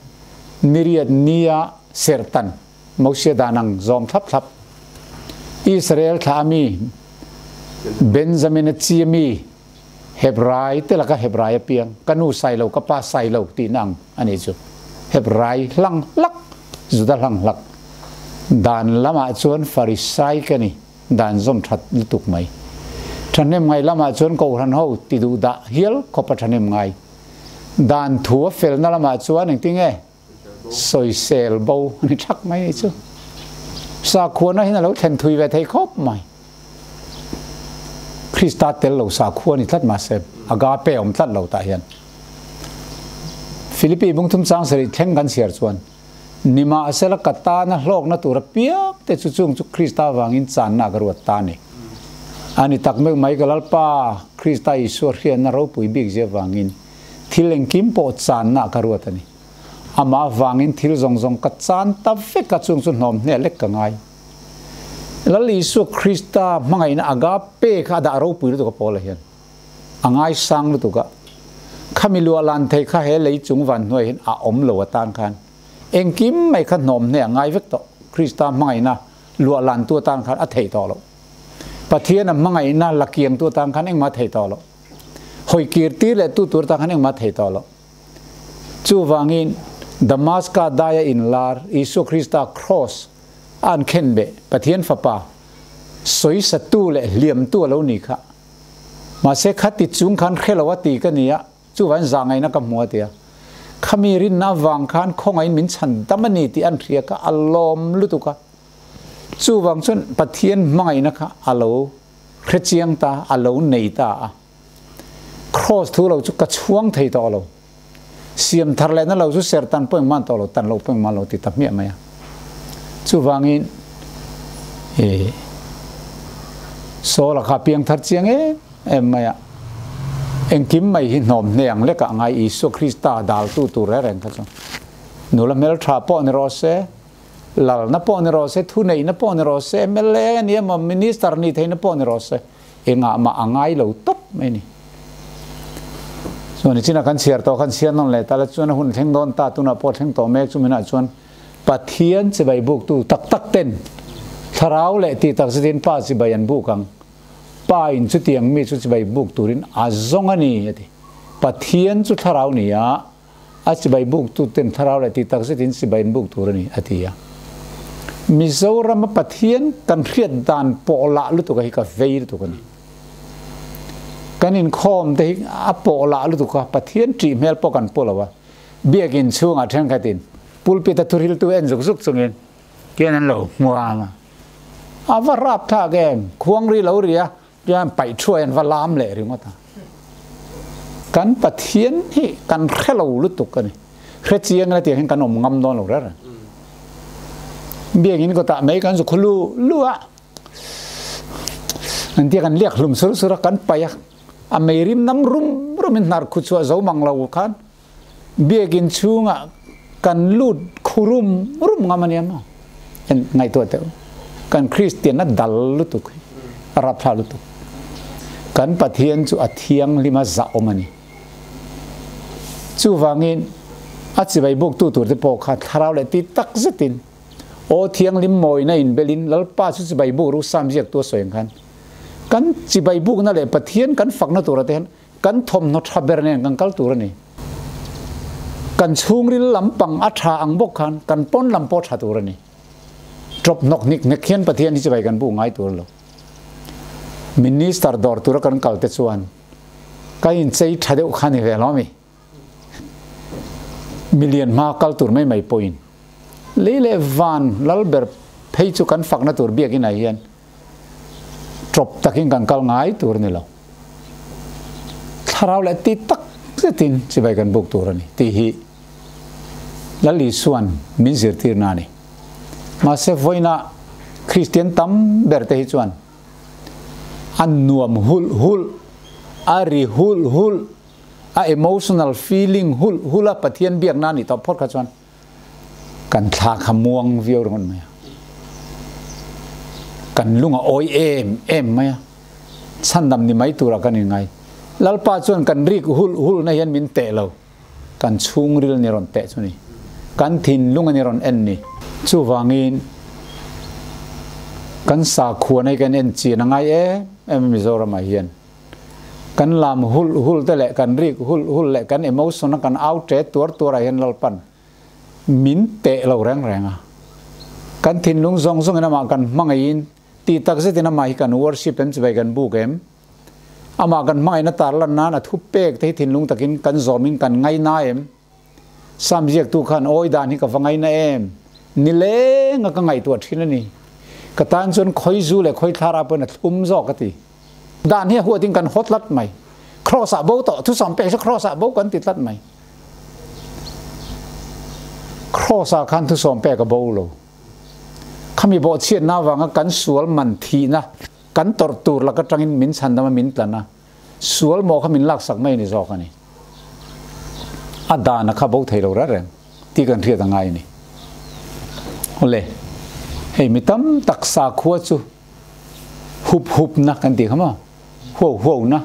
Niriat nia serhtan, Mosia dan ang zawm thlap thlap. Israel thla ami, Benjamin-a chi ami, Hebrai te laka Hebrai a piang, ka nu sai lo, ka pa sai lo tihna ang a nih chu. Hebrai hlang hlak, Juda hlang hlak. Dan lamah chuan Farisai ka ni, dan zawm that lutuk mai. Thahnem ngai lamah chuan Kohhran ho ti duh dah hial khawpa thahnem ngai. Dan thu a felna lamah chuan engtinge? Sawisel bo a ni thak mai ni chu. Sakhuana hian a lo thlen thui ve thei khawp mai. Krista tel lo sakhua ni tlat mahse agape awm tlat lo tah hian. Philippi bungthum chang sarih thleng kan chhiar chuan nimahsela ka tana hlawkna tura piang te chu chung chu Krista vangin channa ka ruat ta ni. Ani tak mek mai ka Lalpa Krista Isua hriatna ropui bik zia vangin. Thil engkim pawh channa ka ruat a ni. Amah avangin thil zawng zawng ka chan ta vek a, chung chu hnawm hne lek ka ngai. Lal Isua Krista hmangaihna agape kha a dah ropui lutuk a Paula hian a ngaisang lutuk a. Khami luah lan thei kha he lei chung van hnuai hian a awm lo atan khan engkim mai kha hnawm hne a ngai vek tawh. Krista hmangaihna luah lantu atan khan a thei tawh lo. Pathian a hmangaihna la kiangtu atan khan engmah a thei tawh lo. Hawi kir tir leh tu tur atan khan engmah a thei tawh lo. Chuvangin Damaska daia inlar Isua Krista Kraws a an khen beh Pathian Fapa sawisatu leh hliamtu a lo ni kha. Mahse khati chung khan hre lo a ti ka ni a, chuvangin zahngaihna ka hmu a ti a. Khami rinna avang khan khawngaihin min chhan dam a ni tih an hria kha a lawm lutuk a. Chuvang chuan Pathian hmangaihna kha a lo hrechiang ta, a lo nei ta a. Kraws thu lo chu ka chhuang thei tawh lo. Siam thar lehna lo chu ser tan pawh engmah tawh lo, tan lo pawh engmah lo ti ta hmiah mai a. Chuvangin e Saul-a kha piang thar chiang em em mai a. Engkim mai hi hnawm hne ang lekah ngai Isua Krista daltu tur reng reng kha chu. Nula hmeltha pawh ni rawh se, lalna pawh ni rawh se, thuneihna pawh ni rawh se, mla a ni emaw, minister ni theihna pawh ni rawh se, engah mah a ngai lo tawp mai ni. Chuan nichinah kan chhiar tawh khan chhiar nawn leh ta la chuan a hun thleng dawn ta, tunah pawh thleng tawh mek chu minah chuan Pathian chibai buktu tak tak ten thlarau leh tih tak zetin Pa chibai an buk ang. Pa in chutiang mi chu chibai buk turin a zawng a ni a ti. Pathian chu thlarau ni a, a chibai buktu ten thlarau leh tih tak zetin chibai an buk tur a ni, a ti a. Mizorama Pathian kan hriat dan pawh lah lutuk a hi ka vei lutuk a ni. Kan inkhawm te hi a pawh lah lutuk a, Pathian ṭih hmel pawh kan pu lo a. Biakin chhungah ṭhenkhatin pulpit a thuhriltu en zuk zuk chungin kian an lo hmu ang a. A va rap thlak em, khuang ri lo ri a, Tian paih thuai an va lam leh ringawt a. Kan Pathian hi kan hre lo lutuk a ni. Hre chiang ila tiang hian kan awm ngam dawn lo reng reng. Biakinn kawtah mai kan zu khu lu lu a. An tia kan liak hlum sur sur a, kan paih a. A mei rim nam rum rum in hnar khu chhuah zo mang lo khan biakinn chhungah kan lut khu rum rum ngam a nia maw? En ngaihtuah teh u. Kan Kristian a dal lutuk hi a rapthla lutuk. Kan Pathian chu a thianghlim a zah awm a ni. Chuvangin a chibai buktu tur te pawh kha thlarau leh ti tak zetin aw thianghlim mawina inbelin Lalpa chu chibai buk ru Sam ziaktu a sawi ang khan kan chibai bukna leh Pathian kan fakna tura te hian Kan thawmhnaw tha ber nen kan kal tur a ni. Kan chhungril lampang a tha ang bawk khan kan pawn lam pawh tha tur a ni. Drop hnawk hnik hnek hian Pathian hi chibai kan bu ngai tur lo. Minister dawr tura kan kal te chuan ka inchei tha deuh kha ni ve lo mi. Milian hma kal tur mai mai pawhin lei leh van lal ber phei chu kan fakna tur biakin ah hian Ṭawp takin kan kal ngai tur a ni lo. Thlarau leh ti tak zetin chibai kan buk tur a ni tih hi Lal Isua'n min zirtirna a ni. Mahse vawiinah Kristian tam ber te hi chuan a nuam hulh hulh, a ri hulh hulh, a emotional feeling hulh hulh a Pathian biakna a nih tawh phawt kha chuan Kan thla kha muang viau ringawt mai a. Kan lung a awi em em mai a. Chhandam ni mai turah kan inngai. Lalpa chuan kan rik hulh hulhna hian min teh lo. Kan chhungril ni rawn teh chu ni. Kan thinlung a ni rawn en ni. Chuvangin kan sakhuana hi kan en chian a ngai em em a Mizoramah hian. Kan lam hulh hulh te leh kan rik hulh hulh leh kan emotion a kan au ṭe tuar tuar ah hian Lalpan min teh lo reng reng a. Kan thinlung zawng zawng in amah kan hmangaihin tih tak zet in amah hi kan worship em chibai kan buk em? Amah kan hmangaihna tarlan nan a thu pek te hi thinlung takin kan zawm in kan ngaina em? Sam ziaktu khan awi dan hi ka va ngaina em? Nileng a ka ngaihtuah thin a ni. Ka tan chuan khawi zu leh khawi thlarau pawhin a thlum zawk a ti. Dan hi a huatin kan haw tlat mai. Kraws ah bo tawh, thusawm pek chu kraws ah bo kan ti tlat mai. Kraws ah khan thusawm pek a bo lo. Khami bawhchhiatna avanga kan sual man thihna kan tawrh tur lak atangin min chhandam a min tlan a. Sual maw kha min laksak mai ni zawk a ni. A dan a kha bo thei lo reng reng tih kan hriat a ngai a ni. Awle, hei mi tam tak sakhua chu hup hup na kan tih kha maw? Huau huau na,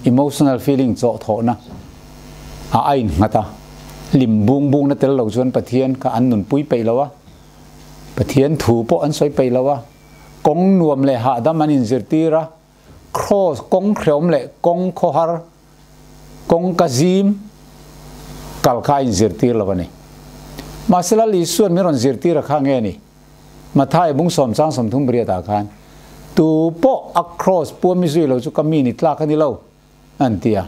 emotional feeling chawh thawh na a a innghat a. Hlim bung bung na tel lo chuan Pathian kha an nunpui peih lo a, Pathian thu pawh an sawi peih lo a, kawng nuam leh hahdam an inzirtir a, Kraws kawng hreawm leh kawng khawhar, kawng ka zim kal kha a inzirtir lo a ni. Mahse Lal Isua'n min rawn zirtir a kha nge ni? Matthai bung sawm chang 30 riatah khan, Tu pawh a kraws puami zui lo chu ka mi ni tlak a ni lo, an ti a.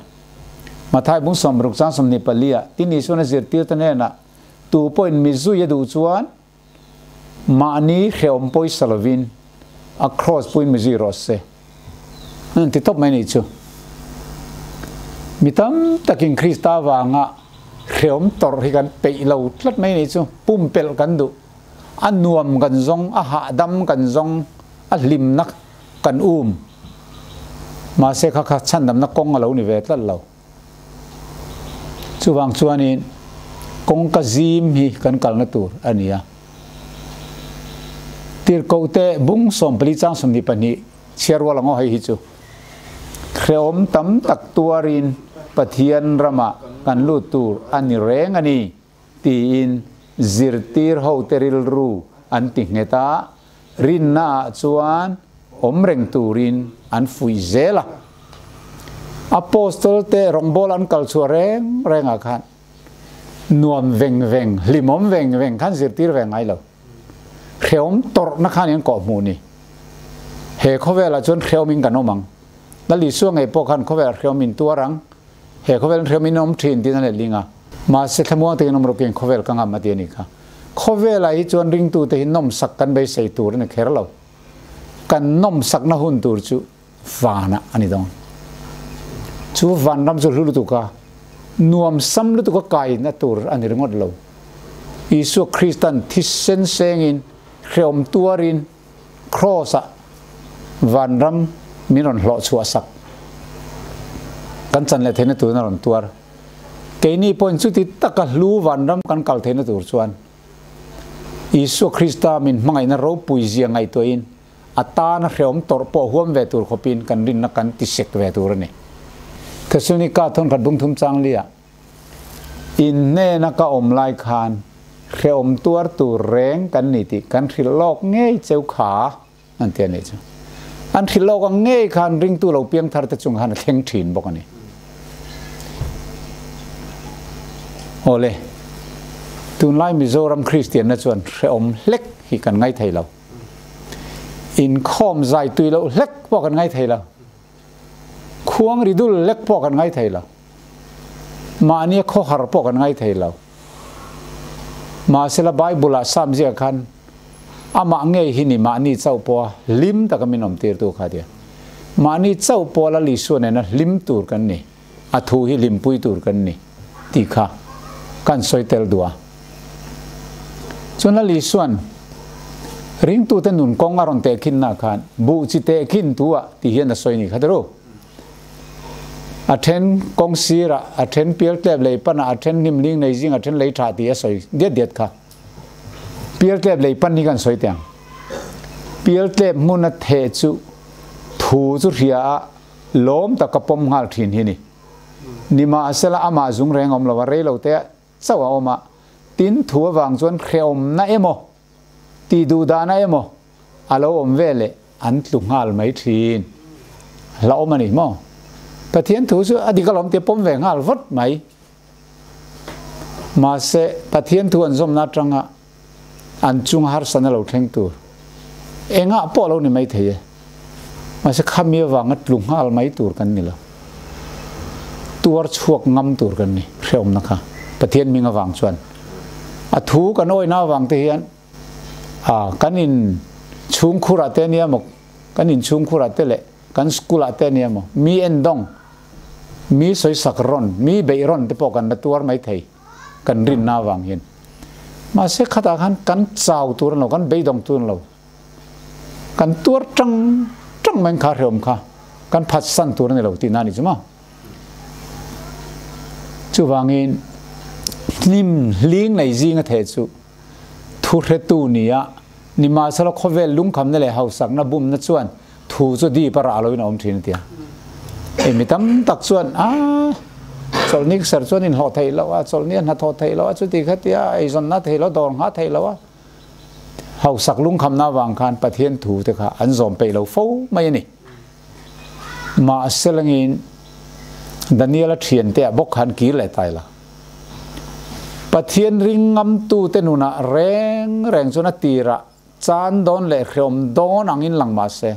Matthai bung 60 chang 24 ah, Tin Isua'n a zirtir te hnenah, Tu pawhin mi zui a duh chuan, Mahni hrehawm pawisa lovin a cross puin mi zui rawh se. An ti tawp mai nih chu. Mi tam takin Krista avanga hrehawm tawrh hi kan peih lo tlat mai nih chu. Pumpelh kan duh. A nuam kan zawng, a hahdam kan zawng, a hlimna kan um. Mahse kha kha chhandamna kawng a lo ni ve tlat lo. Chuvang chuanin kawngka zim hi kan kalna tur a ni a. Tirhkohte bung 14 chang 22 chhiar rual ang aw hei hi chu. Hrehawm tam tak tuarin Pathian ramah kan lut tur a ni reng a ni tiin zirtir hote rilru an ti nghet a, rinnaah chuan awm reng turin an fuih zel a. Apostol te rawngbâwl an kal chhuah reng rengah khan nuam veng veng, hlimawm veng veng khan zirtir ve ngai lo. Hrehawm tawrhna khan in kawh hmuh ni. He khawvelah chuan hrehawmin kan awm ang. Lal Isua ngei pawh khan khawvelah hrehawm in tuar ang. He khawvel hrehawm in awm thin tiin a letling a. Mahse thlamuang takin awm rawkin khawvel ka ngam a ti a nih kha. Khawvelah hi chuan ringtute hi nawmsak kan beisei tur a ni kher lo. Kan nawmsakna hun tur chu vanah a ni dawn. Chu vanram chu hlu lutuk a, nuam sam lutuk a kaina tur a ni ringawt lo. Isua Kristan thisen sengin, hrehawm tuarin Kraws-ah vanram min rawn hlawh chhuah sak. Kan chan leh theihna turin a rawn tuar. Keini pawhin chuti taka hlu vanram kan kal theihna tur chuan Isua Krista min hmangaihna ropui zia ngaihtuahin a tana hrehawm tawrh pawh huam ve tur khawpin kan rinna kan ti sek ve tur a ni. Thesalonika thawnkhat bungthum changlia In hnena ka awm lai khan hrehawm tuar tur reng kan ni tih kan hrilh lawk ngei cheu kha an ti a nih chu. An hrilh lawk ang ngei khan ringtu lo piang thar te chung khan a thleng thin bawk a ni. Awle, tunlai Mizoram Kristianna chuan hrehawm hlek hi kan ngai thei lo. Inkhawm zai tui loh hlek pawh kan ngai thei lo. Khuang ri dul lek pawh kan ngai thei lo. Mahnia khawhar pawh kan ngai thei lo. Mahsela Bible-ah Psalm ziak khan amah ngei hi ni mahni chauh pawha hlim taka min awmtirtu kha tia. Mahni chauh pawha Lal Isua nena hlim tur kan ni, a thu hi hlimpui tur kan ni tih kha kan sawi tel duh a. Chuan Lal Isua'n ringtute nun kawng a rawn tehkhinna khan buh chi tehkhin tu ah ti hian a sawi ni kha ti ru. A then kawng sirah, a then pial tlep lei panah, a then hnim ling nei zing, a then lei tha tih a sawi diat diat kha. Pial tlep lei pan hi kan sawi teh ang. Pial tlep hmun a theh chu thu chu hria a lawm tak a pawm nghal thin hi ni. Nimahsela amah zung reng a awm lo a, rei lo te chauh a awm a, tin thu avang chuan hrehawmna emaw, tih duh dahna emaw a lo awm ve leh an tlu nghal mai thin. Hlauhawm a ni maw? Pathian thu chu a dik alawm tih a pawm ve nghal vawt mai. Mahse, Pathian thu an zawmna atanga an chunga harsatna lo thleng tur engah pawh lo ni mai thei e. Mahse, khami avanga tlu nghal mai tur kan ni lo. Tuar chhuak ngam tur kan ni, hrehawmna kha Pathian hming avang chuan. A thu kan awihna avang te hian A, kan in chhungkhurah te ania maw, kan in chhungkhurah te leh kan school ah te ania maw, mi endawng, mi sawisak rawn, mi beih rawn te pawh kan la tuar mai thei, kan rinna avang hian. Mahse khatah khan kan chau tur a ni lo, kan beidawng tur a ni lo. Kan tuar tang tang mai kha hrehawm kha kan phatsan tur a ni lo tihna a ni chu maw. Chuvangin. Hnim hling nei zinga theh chu thuhretu ni a, nimahsela khawvel lungkhamna leh hausakna bumna chuan thu chu dip a rah loin a awm thin a ti a. Hei mi tam tak chuan a chawlhni ser chuan inhlawh theih loh a, chawlhni a hnathawh theih loh a, chuti kha tia eizawnna theih loh, dawr nghah theih loh a, hausak lungkhamna avang khan Pathian thu te kha an zawm peih lo fo mai a ni. Mahselangin Daniel-a thiante ah bawk khan kir leh ta ila. Pathian ring ngamtute nunah reng reng chuan a tirah chan dawn leh hreawm dawn angin lang mah se,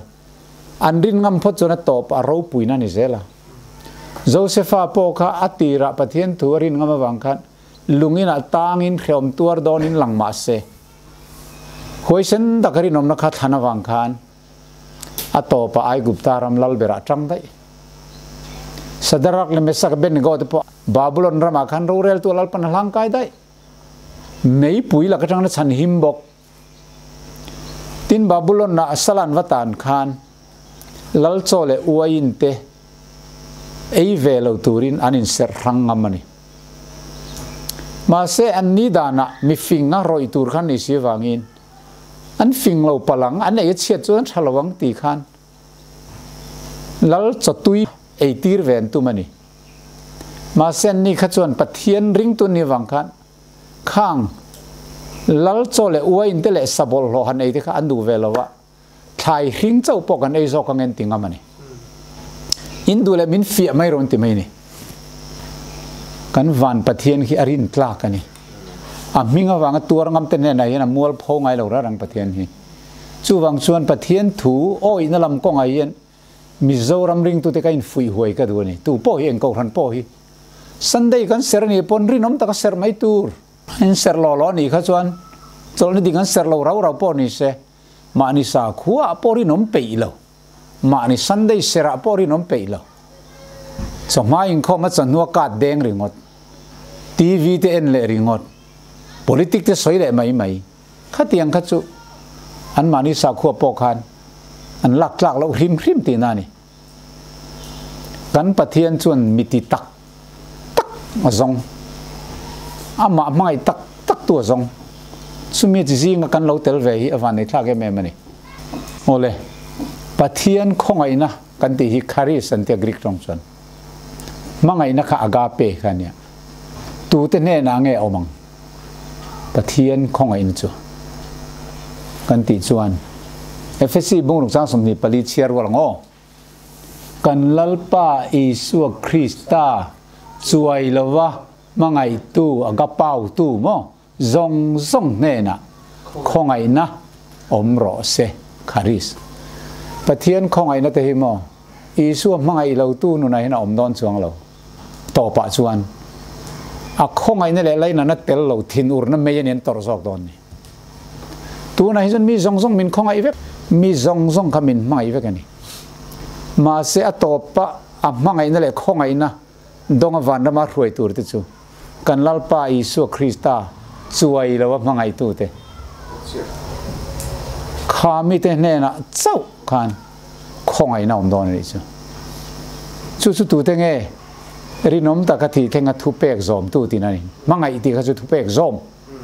an rin ngam phawt chuan a tawp a ropuina a ni zel a. Josefa pawh kha a tirah Pathian thu a rin ngam avang khan lungin ah tangin hreawm tuar dawnin lang mah se, huaisen taka rinawmna kha thlan avang khan A tawpah Aigupta ram lal berah tang daih. Sadarak leh Mesak Abednego te pawh Babulon ramah khan roreltu a lalpan a hlang kai daih. Meipui lak atangin a chhan him bawk. Tin, Babulon ah salan va tan khan lal chaw leh uaiin te ei ve lo turin an inserh hrang ngam a ni. Mahse, an ni danah mifing a rawih tur khan ni si avangin An fing lo palang, an ei a chhiat chuan an tha lo ang ti khan Lal chawtui ei tir ve an tum a ni. Mahse an ni kha chuan Pathian ringtu ni avang khan khang Lal chaw leh uain te leh sa bawlhhlawh han ei te kha an duh ve lo a, thlai hring chauh pawh kan ei zawk ang en ti ngam a ni. In duh leh min fiah mai rawn ti mai ni. Kan van Pathian khi a rin tlak a ni. A hming avanga tuar ngam te hnenah hian a mual pho ngai lo rarang Pathian hi. Chuvang chuan Pathian thu awihna lam kawngah hian Mizoram ringtute ka infuih huai ka duh a ni. Tu pawh hi eng kohhran pawh hi Sunday kan ser a nih pawn rinawm taka ser mai tur. In ser law law a nih kha chuan chawlhni ding an ser lo rau rau pawh ni se Mahni sakhua ah pawh rinawm peih lo. Mahni Sunday serh ah pawh rinawm peih lo. Chawhma inkhawm a chawhnu a kat deng ringawt. TV te en leh ringawt. Politic te sawi leh mai mai. Khatiang kha chu an mahni sakhua pawh khan an lak tlak loh hrim hrim tihna a ni. Kan Pathian chuan miti tak tak a zawng. Amah hmangaih tak tak tu a zawng. Chumi chi zinga kan lo tel ve hi a van nei thlak em em a ni. Awle, Pathian khawngaihna kan tih hi charis an tia Greek tawng chuan. Hmangaihna kha agape kha a nia. Tute hnenah nge a awm ang? Pathian khawngaihna chu kan tih chuan Efesi bungruk chang 24 chhiar rual ang aw. Kan Lalpa Isua Krista chuai lova hmangaihtu agapautu maw zawng zawng hnenah khawngaihna awm rawh se, Charis. Pathian khawngaihna te hi maw Isua hmangaih lotu nunah hian a awm dawn chuang lo. Tawpah chuan a khawngaihna leh lainatna tel lo thinurna mei a ni an tawrh zawk dawn ni. Tunah hi chuan mi zawng zawng min khawngaih vek, mi zawng zawng kha min hmangaih vek a ni. Mahse a tawpa a hmangaihna leh khawngaihna dawnga vanrama hruai tur te chu kan Lalpa Isua Krista chuai lova hmangaihtute kha mite hnenah chauh khan khawngaihna awm dawn a nih chu. Chu chu tute nge rinawm taka thih thlenga thupek zawmtu tih a ni. Hmangaih tih kha chu thupek zawm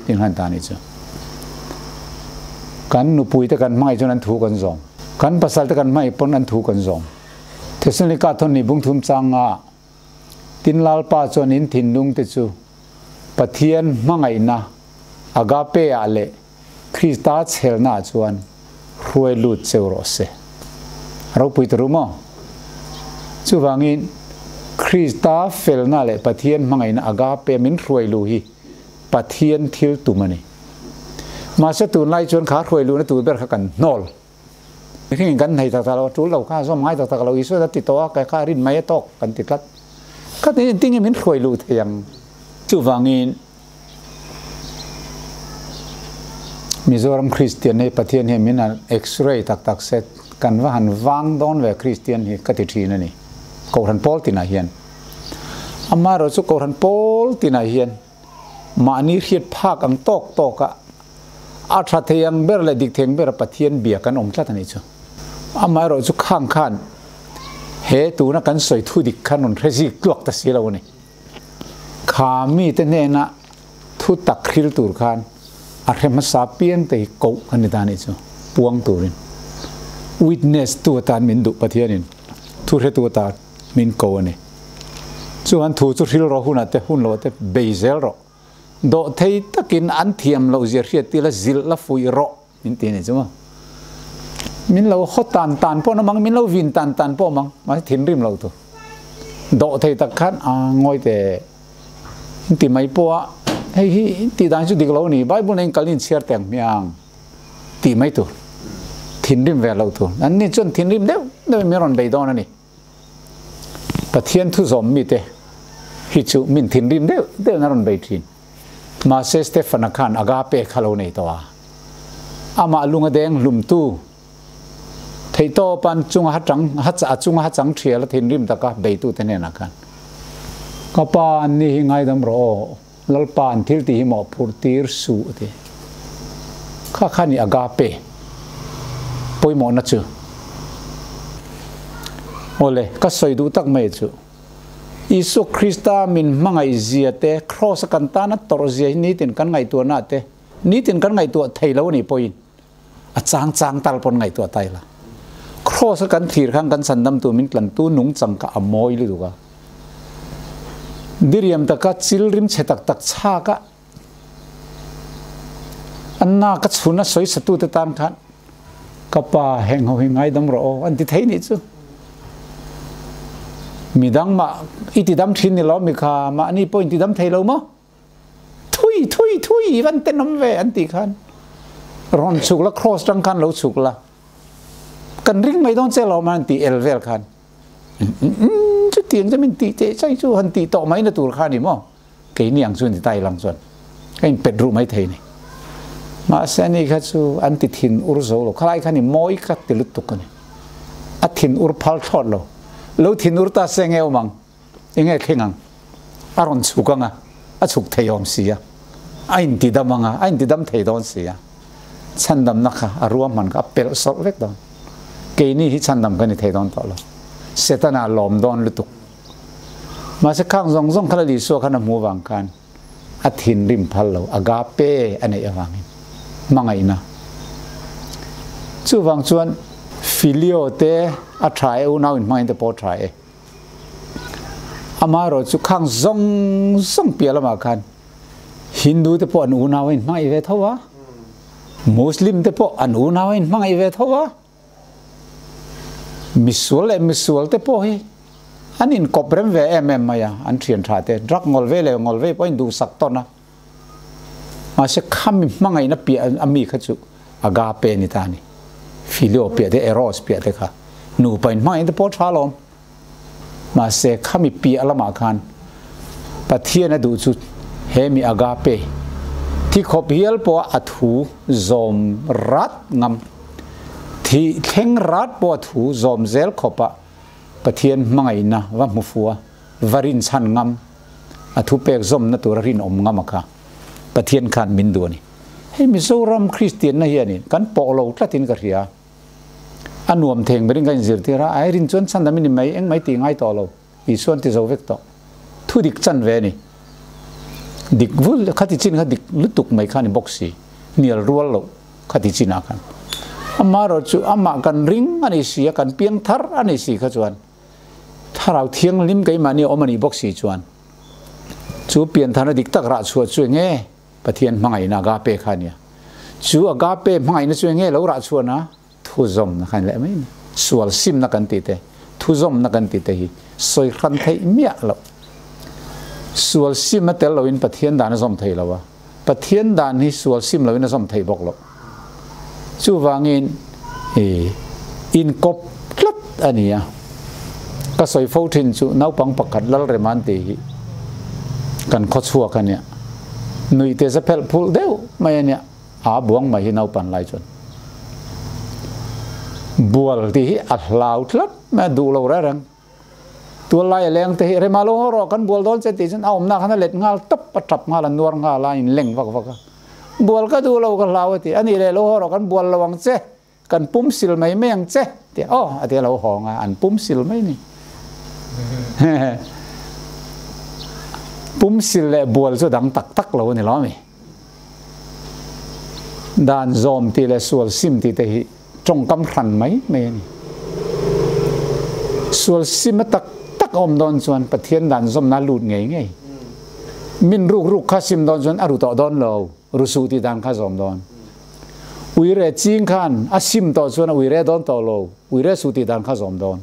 tih hman ta a nih chu. Kan nupuite kan hmangaih chuan an thu kan zawm. Kan pasalte kan hmangaih pawn an thu kan zawm. Thesalonika thawn bung thum changa Tin Lalpa chuan in thinlung te chu Pathian hmangaihna agape ah leh Krista chhelna ah chuan hruai lut cheu rawh se. Ropui ta ru maw? Chuvangin Krista felna leh Pathian hmangaihna agape min hruai lu hi Pathian thil tum a ni. Mahse tunlai chuan kha hruai luhna tur ber kha kan hnawl. Mihringin kan nei tak tak lo, a tul lo kha, zawm ngai tak tak lo, Isua a ti tawh a, kai kha a rin mai a tawk kan ti tlat. Kha tin engtin nge min hruai luh thei ang? Chuvangin Mizoram Kristian hei Pathian hian min han x-ray tak tak se, kan va han vang dawn ve Kristian hi ka ti thin a ni. Kohhran pawl tinah hian. Amaherawhchu chu Kohhran pawl tinah hian mahni hriat phak ang tawk tawk a, a tha thei ang ber leh dik thei ang bera Pathian bia kan awm tlat a nih chu. Amaherawh chu khang khan he tuna kan sawi thu dik khan rawn hre zik tluak ta si lo a ni. Kha mite hnena Thu tak hril tur khan a hre hmasa piang te hi koh a ni ta nih chu. Puang turin. Witness tu atan min duh Pathianin thu hretu atan min ko a ni. Chuan thu chu hril rawh hunah te hun loh te bei zel rawh. Dawh thei takin an thiam loh zia hriat tila zilh la fuih rawh min ti a ni chu maw. Min lo haw tan tan pawh na mang, min lo vin tan tan pawh mang, mahse thinrim lo tu. Dawh thei tak khan a ngawi teh in ti mai pawh a, hei hi in tih dan chu dik lo a ni, Bible nen kal in chhiar teng hmiang tih mai tur. Thinrim ve lo tur. An ni chuan thinrim deuh deuhin min rawn bei dawn a ni. Pathian thu zawm mite hi chu min thinrim deuh deuhin a rawn bei thin. Mahse Stefana khan agape kha lo nei tawh a. Amah lunga deng hlumtu theihtawpan chunga ha chang a chunga ha chang thial a thinrim taka beitute hnenah khan Ka pa an ni hi ngaidam rawh aw, Lalpa an thil tih hi mawh phurh tir suh a ti. Kha kha ni agape pawimawhna chu. Awle, ka sawi duh tak mai chu. Isua Krista min hmangaih zia te, Kraws a kan tana tawrh zia hi nitin kan ngaihtuahna te, nitin kan ngaihtuah thei lo a nih pawhin a chang chang tal pawn ngaihtuah ta ila. Kraws a kan thlir khan kan chhandamtu min tlantu nungchang kha a mawi lutuk a. Diriam taka chil rim chhe tak tak chhak a, Anna ka chhun a sawi satute tan khan ka pa heng ho hi ngaidam rawh aw an ti thei nih chu. Midang mah i ti dam thin ni lo mi kha mahni pawh in ti dam thei lo maw? Thui thui thui i van tenawm ve an ti khan rawn chhuk la cross tang khan lo chhuk la kan ring mai dawn che lo ma an ti el vel khan chu tiang chu min ti teh chai chu han ti tawh mai na tur kha ni maw? Keini ang chu ni ta ilang chuan ka in pet ruh mai thei ni. Mahse ani kha chu an ti thin ur zo lo. Khalai kha ni mawi ka ti lutuk a ni. A thin ur phal thlawt lo. Lo thin ur ta se nge awm ang? Enge thleng ang? A rawn chhuk ang a, a chhuk thei awm si a. A in ti dam ang a, a in ti dam thei dawn si a. Chhandamna kha a ruahman kha a pelh sawlh vek dawn. Keini hi chhandam ka ni thei dawn tawh lo. Setana lawm dawn lutuk. Mahse khang zawng zawng kha Lal Isua khan a hmuh avang khan a thinrim phal lo, agape a neih avangin hmangaihna. Chuvang chuan filio te a tha e, unau inhmangin te pawh a tha e. Amaherawh chu khang zawng zawng piah lamah khan Hindu te pawh an unau a inhmangaih ve tho a, Muslim te pawh an unau a inhmangaih ve tho a. Misual leh misual te pawh hi an inkawp rem ve em em mai a, an thian tha te drug ngawl ve leh ngawl ve pawh a induhsak tawn a. Mahse khami hmangaihna piah a mi kha chu agape ni ta a ni. Phileo piah te, eros piah te kha nupa in hmangaihna te pawh a tha alawm. Mahse khami piah lamah khan Pathian a duh chu he mi agape thi khawp hial pawh a thu zawm rat ngam, thi thleng rat pawh a thu zawm zel khawpa Pathian hmangaihna va hmu fua, va rinchhan ngam, a thu pek zawmna tura rinawm ngam a kha Pathian khan min duh a ni. Hei Mizoram Kristianna hianin kan pawh lo tlatin ka hria. A nuam theng berin ka inzirtir a, ai rin chuan chhan dam i ni mai, engmai tih ngai tawh lo, Isuan ti zo vek tawh. Thu dik chan ve a ni. Dik vul, khati chin kha dik lutuk mai kha a ni bawk si, hnial rual loh khati chinah khan. Amaherawh chu amah kan ring a ni si a, kan piang thar a ni si kha chuan Thlarau Thianghlim keimahni a awm a nih bawk si chuan chu piantharna dik tak rah chhuah chu enge? Pathian hmangaihna agape kha a nia. Chu agape hmangaihna chu enge lo rah chhuahna? Thuzawmna kha a ni leh mai a ni. Sual simna kan tih te, thuzawmna kan tih te hi sawi hran theih miah loh. Sual sim a tel loin Pathian dan a zawm thei lo a, Pathian dan hi sual sim loin a zawm thei bawk loh. Chuvangin i inkawp tlat a ni a. Ka sawi fo thin chu naupang pakhat Lalrema'n tih hi kan khaw chhuak a nia. Nuih te za phelh phulh deuh mai a nia. Aa buang mai hi naupan lai chuan bual tih hi a hlau tlat mai a, duh lo reng reng. Tual lai a leng te hi Rema lo haw rawh kan bual dawn che tih chuan a awmna khan a let nghal tawp a, tap nghal a, nuar nghal a, a inleng vak vak a. Bual ka duh lo ka hlau a ti. A nih leh lo haw rawh kan bual lo ang che. Kan pum sil mai mai ang che ti aw a ti a lo hawng a, an pum sil mai ni. Pum sil leh bual chu dang tak tak lo a ni lo ami? Dan zawm tih leh sual sim tih te hi tawngkam hran mai mai a ni. Sual sim a tak tak a awm dawn chuan Pathian dan zawmna a lut ngei ngei. Min ruk ruk kha sim dawn chuan a ru tawh dawn lo, ru suh tih dan kha zawm dawn. Uire ching khan a sim tawh chuan a uire dawn tawh lo, uire suh tih dan kha zawm dawn.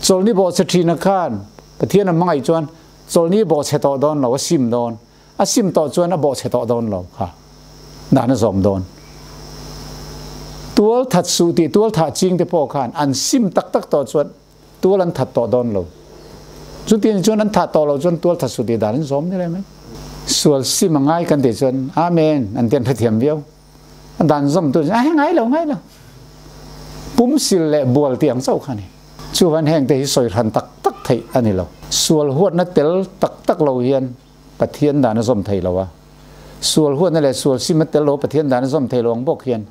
Chawlhni bawhchhe thina khan Pathian a hmangaih chuan chawlhni bawhchhe tawh dawn lo, a sim dawn. A sim tawh chuan a bawhchhe tawh dawn lo kha dan a zawm dawn. Tual that suh tih tual thah ching te pawh khan an sim tak tak tawh chuan tual an that tawh dawn lo. Chutiang chuan an thah tawh lo chuan tual that suh tih dan an zawm ni le mai. Sual sim a ngai kan tih chuan Amen an ti an hrethiam viau. A dan zawm tu chuan a ngai lo ngai lo. Pum sil leh bual tih ang chauh kha a ni. Chuvan heng te hi sawi hran tak tak theih a ni lo. Sual huatna tel tak tak lo hian Pathian dan a zawm thei lo a. Sual huatna leh sual sim a tel lo Pathian dan a zawm thei lo ang bawk hian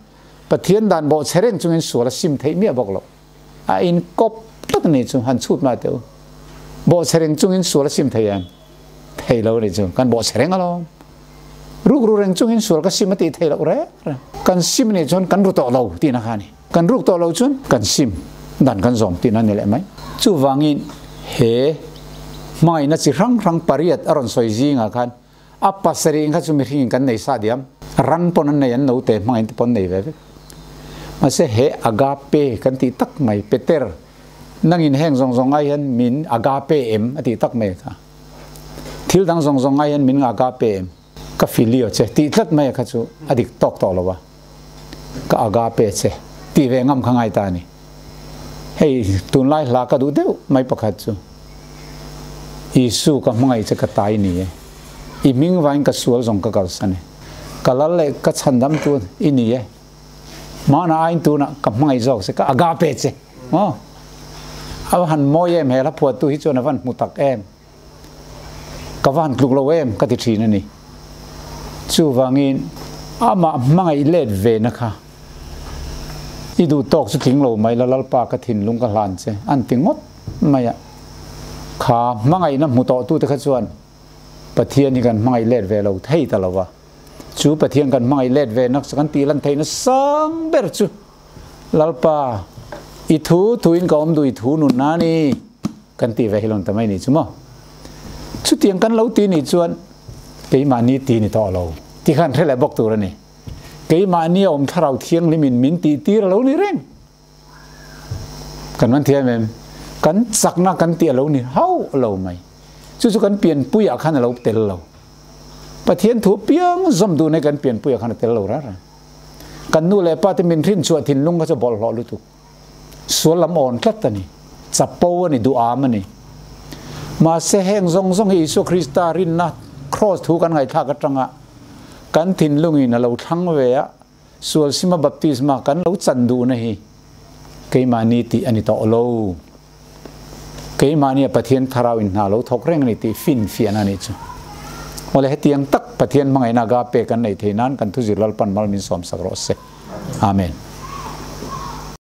Pathian dan bawh che reng chungin sual a sim theih miah bawk lo. A inkawp tlat a nih chu han chhut mah teh u. Bawh che reng chungin sual a sim thei em? Thei lo a nih chu. Kan bawh che reng alawm. Rukru reng chungin sual ka sim a tih theih loh reng reng. Kan sim a nih chuan kan ru tawh lo tihna kha a ni. Kan ruk tawh lo chuan kan sim dan kan zawm tihna a ni leh mai. Chuvangin he hmangaihna chi hrang hrang pariat a rawn sawi zingah khan a pasarih kha chu mihringin kan nei sa diam. Ran pawn an nei, an note hmangaihna te pawn nei ve vek. Mahse he agape kan tih tak mai, Peter, nangin heng zawng zawng ai hian min agape em a tih tak mai kha. Thil dang zawng zawng ai hian min agape em? Ka filio che tih tlat mai kha chu a dik tawk tawh lo a, ka agape che tih ve ngam kha ngai ta a ni. Hei tunlai hla ka duh deuh mai pakhat chu, Isu ka hmangaih che ka tai ni e, i hming vain ka sual zawng ka kalsan e, ka lal leh ka chhandam tu i ni e, hmana aiin tunah ka hmangaih zawk che, ka agape che. Aw, a va han mawi em he hla phuahtu hi chuan a van hmu tak em. Ka va han tluk lo em ka ti thin a ni. Chuvangin amah hmangaih let ve na kha i duh tawk chu tling lo mai la Lalpa ka thinlung ka hlan che an ti ngawt mai a. Kha hmangaihna hmu tawh tute kha chuan Pathian hi kan hmangaih let ve lo thei ta lo va. Chu Pathian kan hmangaih let ve na kan tih lan theihna sang ber chu Lalpa i thu thuin ka awm duh i thu nun na ni. Kan tih ve hi lawng ta mai ni chu maw. Chutiang kan lo ti ni chuan keimahni ti ni tawh lo ti khan hre leh bawk tur a ni. Keimahni a awm thlarau thianghlim in min tih tir a lo ni reng. Kan man thiam em? Kan chakna kan tih a lo ni hauh lo mai. Chu chu kan pianpui ah khan a lo tel lo. Pathian thu piang zawm duh nei kan pianpui ah khan a tel lo rar a. Kan nu leh pa te min hrinchhuah thinlung kha chu bawlhhlawh lutuk. Sual lam awn tlat a ni, chapo a ni, duham a ni. Mahse heng zawng zawng hi Isua Krista rinna Kraws thu kan ngaihthlak atanga kan thinlungin a lo thlang ve a, sual sima baptisma kan lo chan duhna hi keimahni tih a ni tawh lo. Keimahni a Pathian Thlarau in hna lo thawk reng a ni tih finfiahna a nih chu. Awle hetiang tak Pathian hmangaihna agape kan neih theih nan kan thuzir Lalpan mal min sawmsak rawh se. Amen.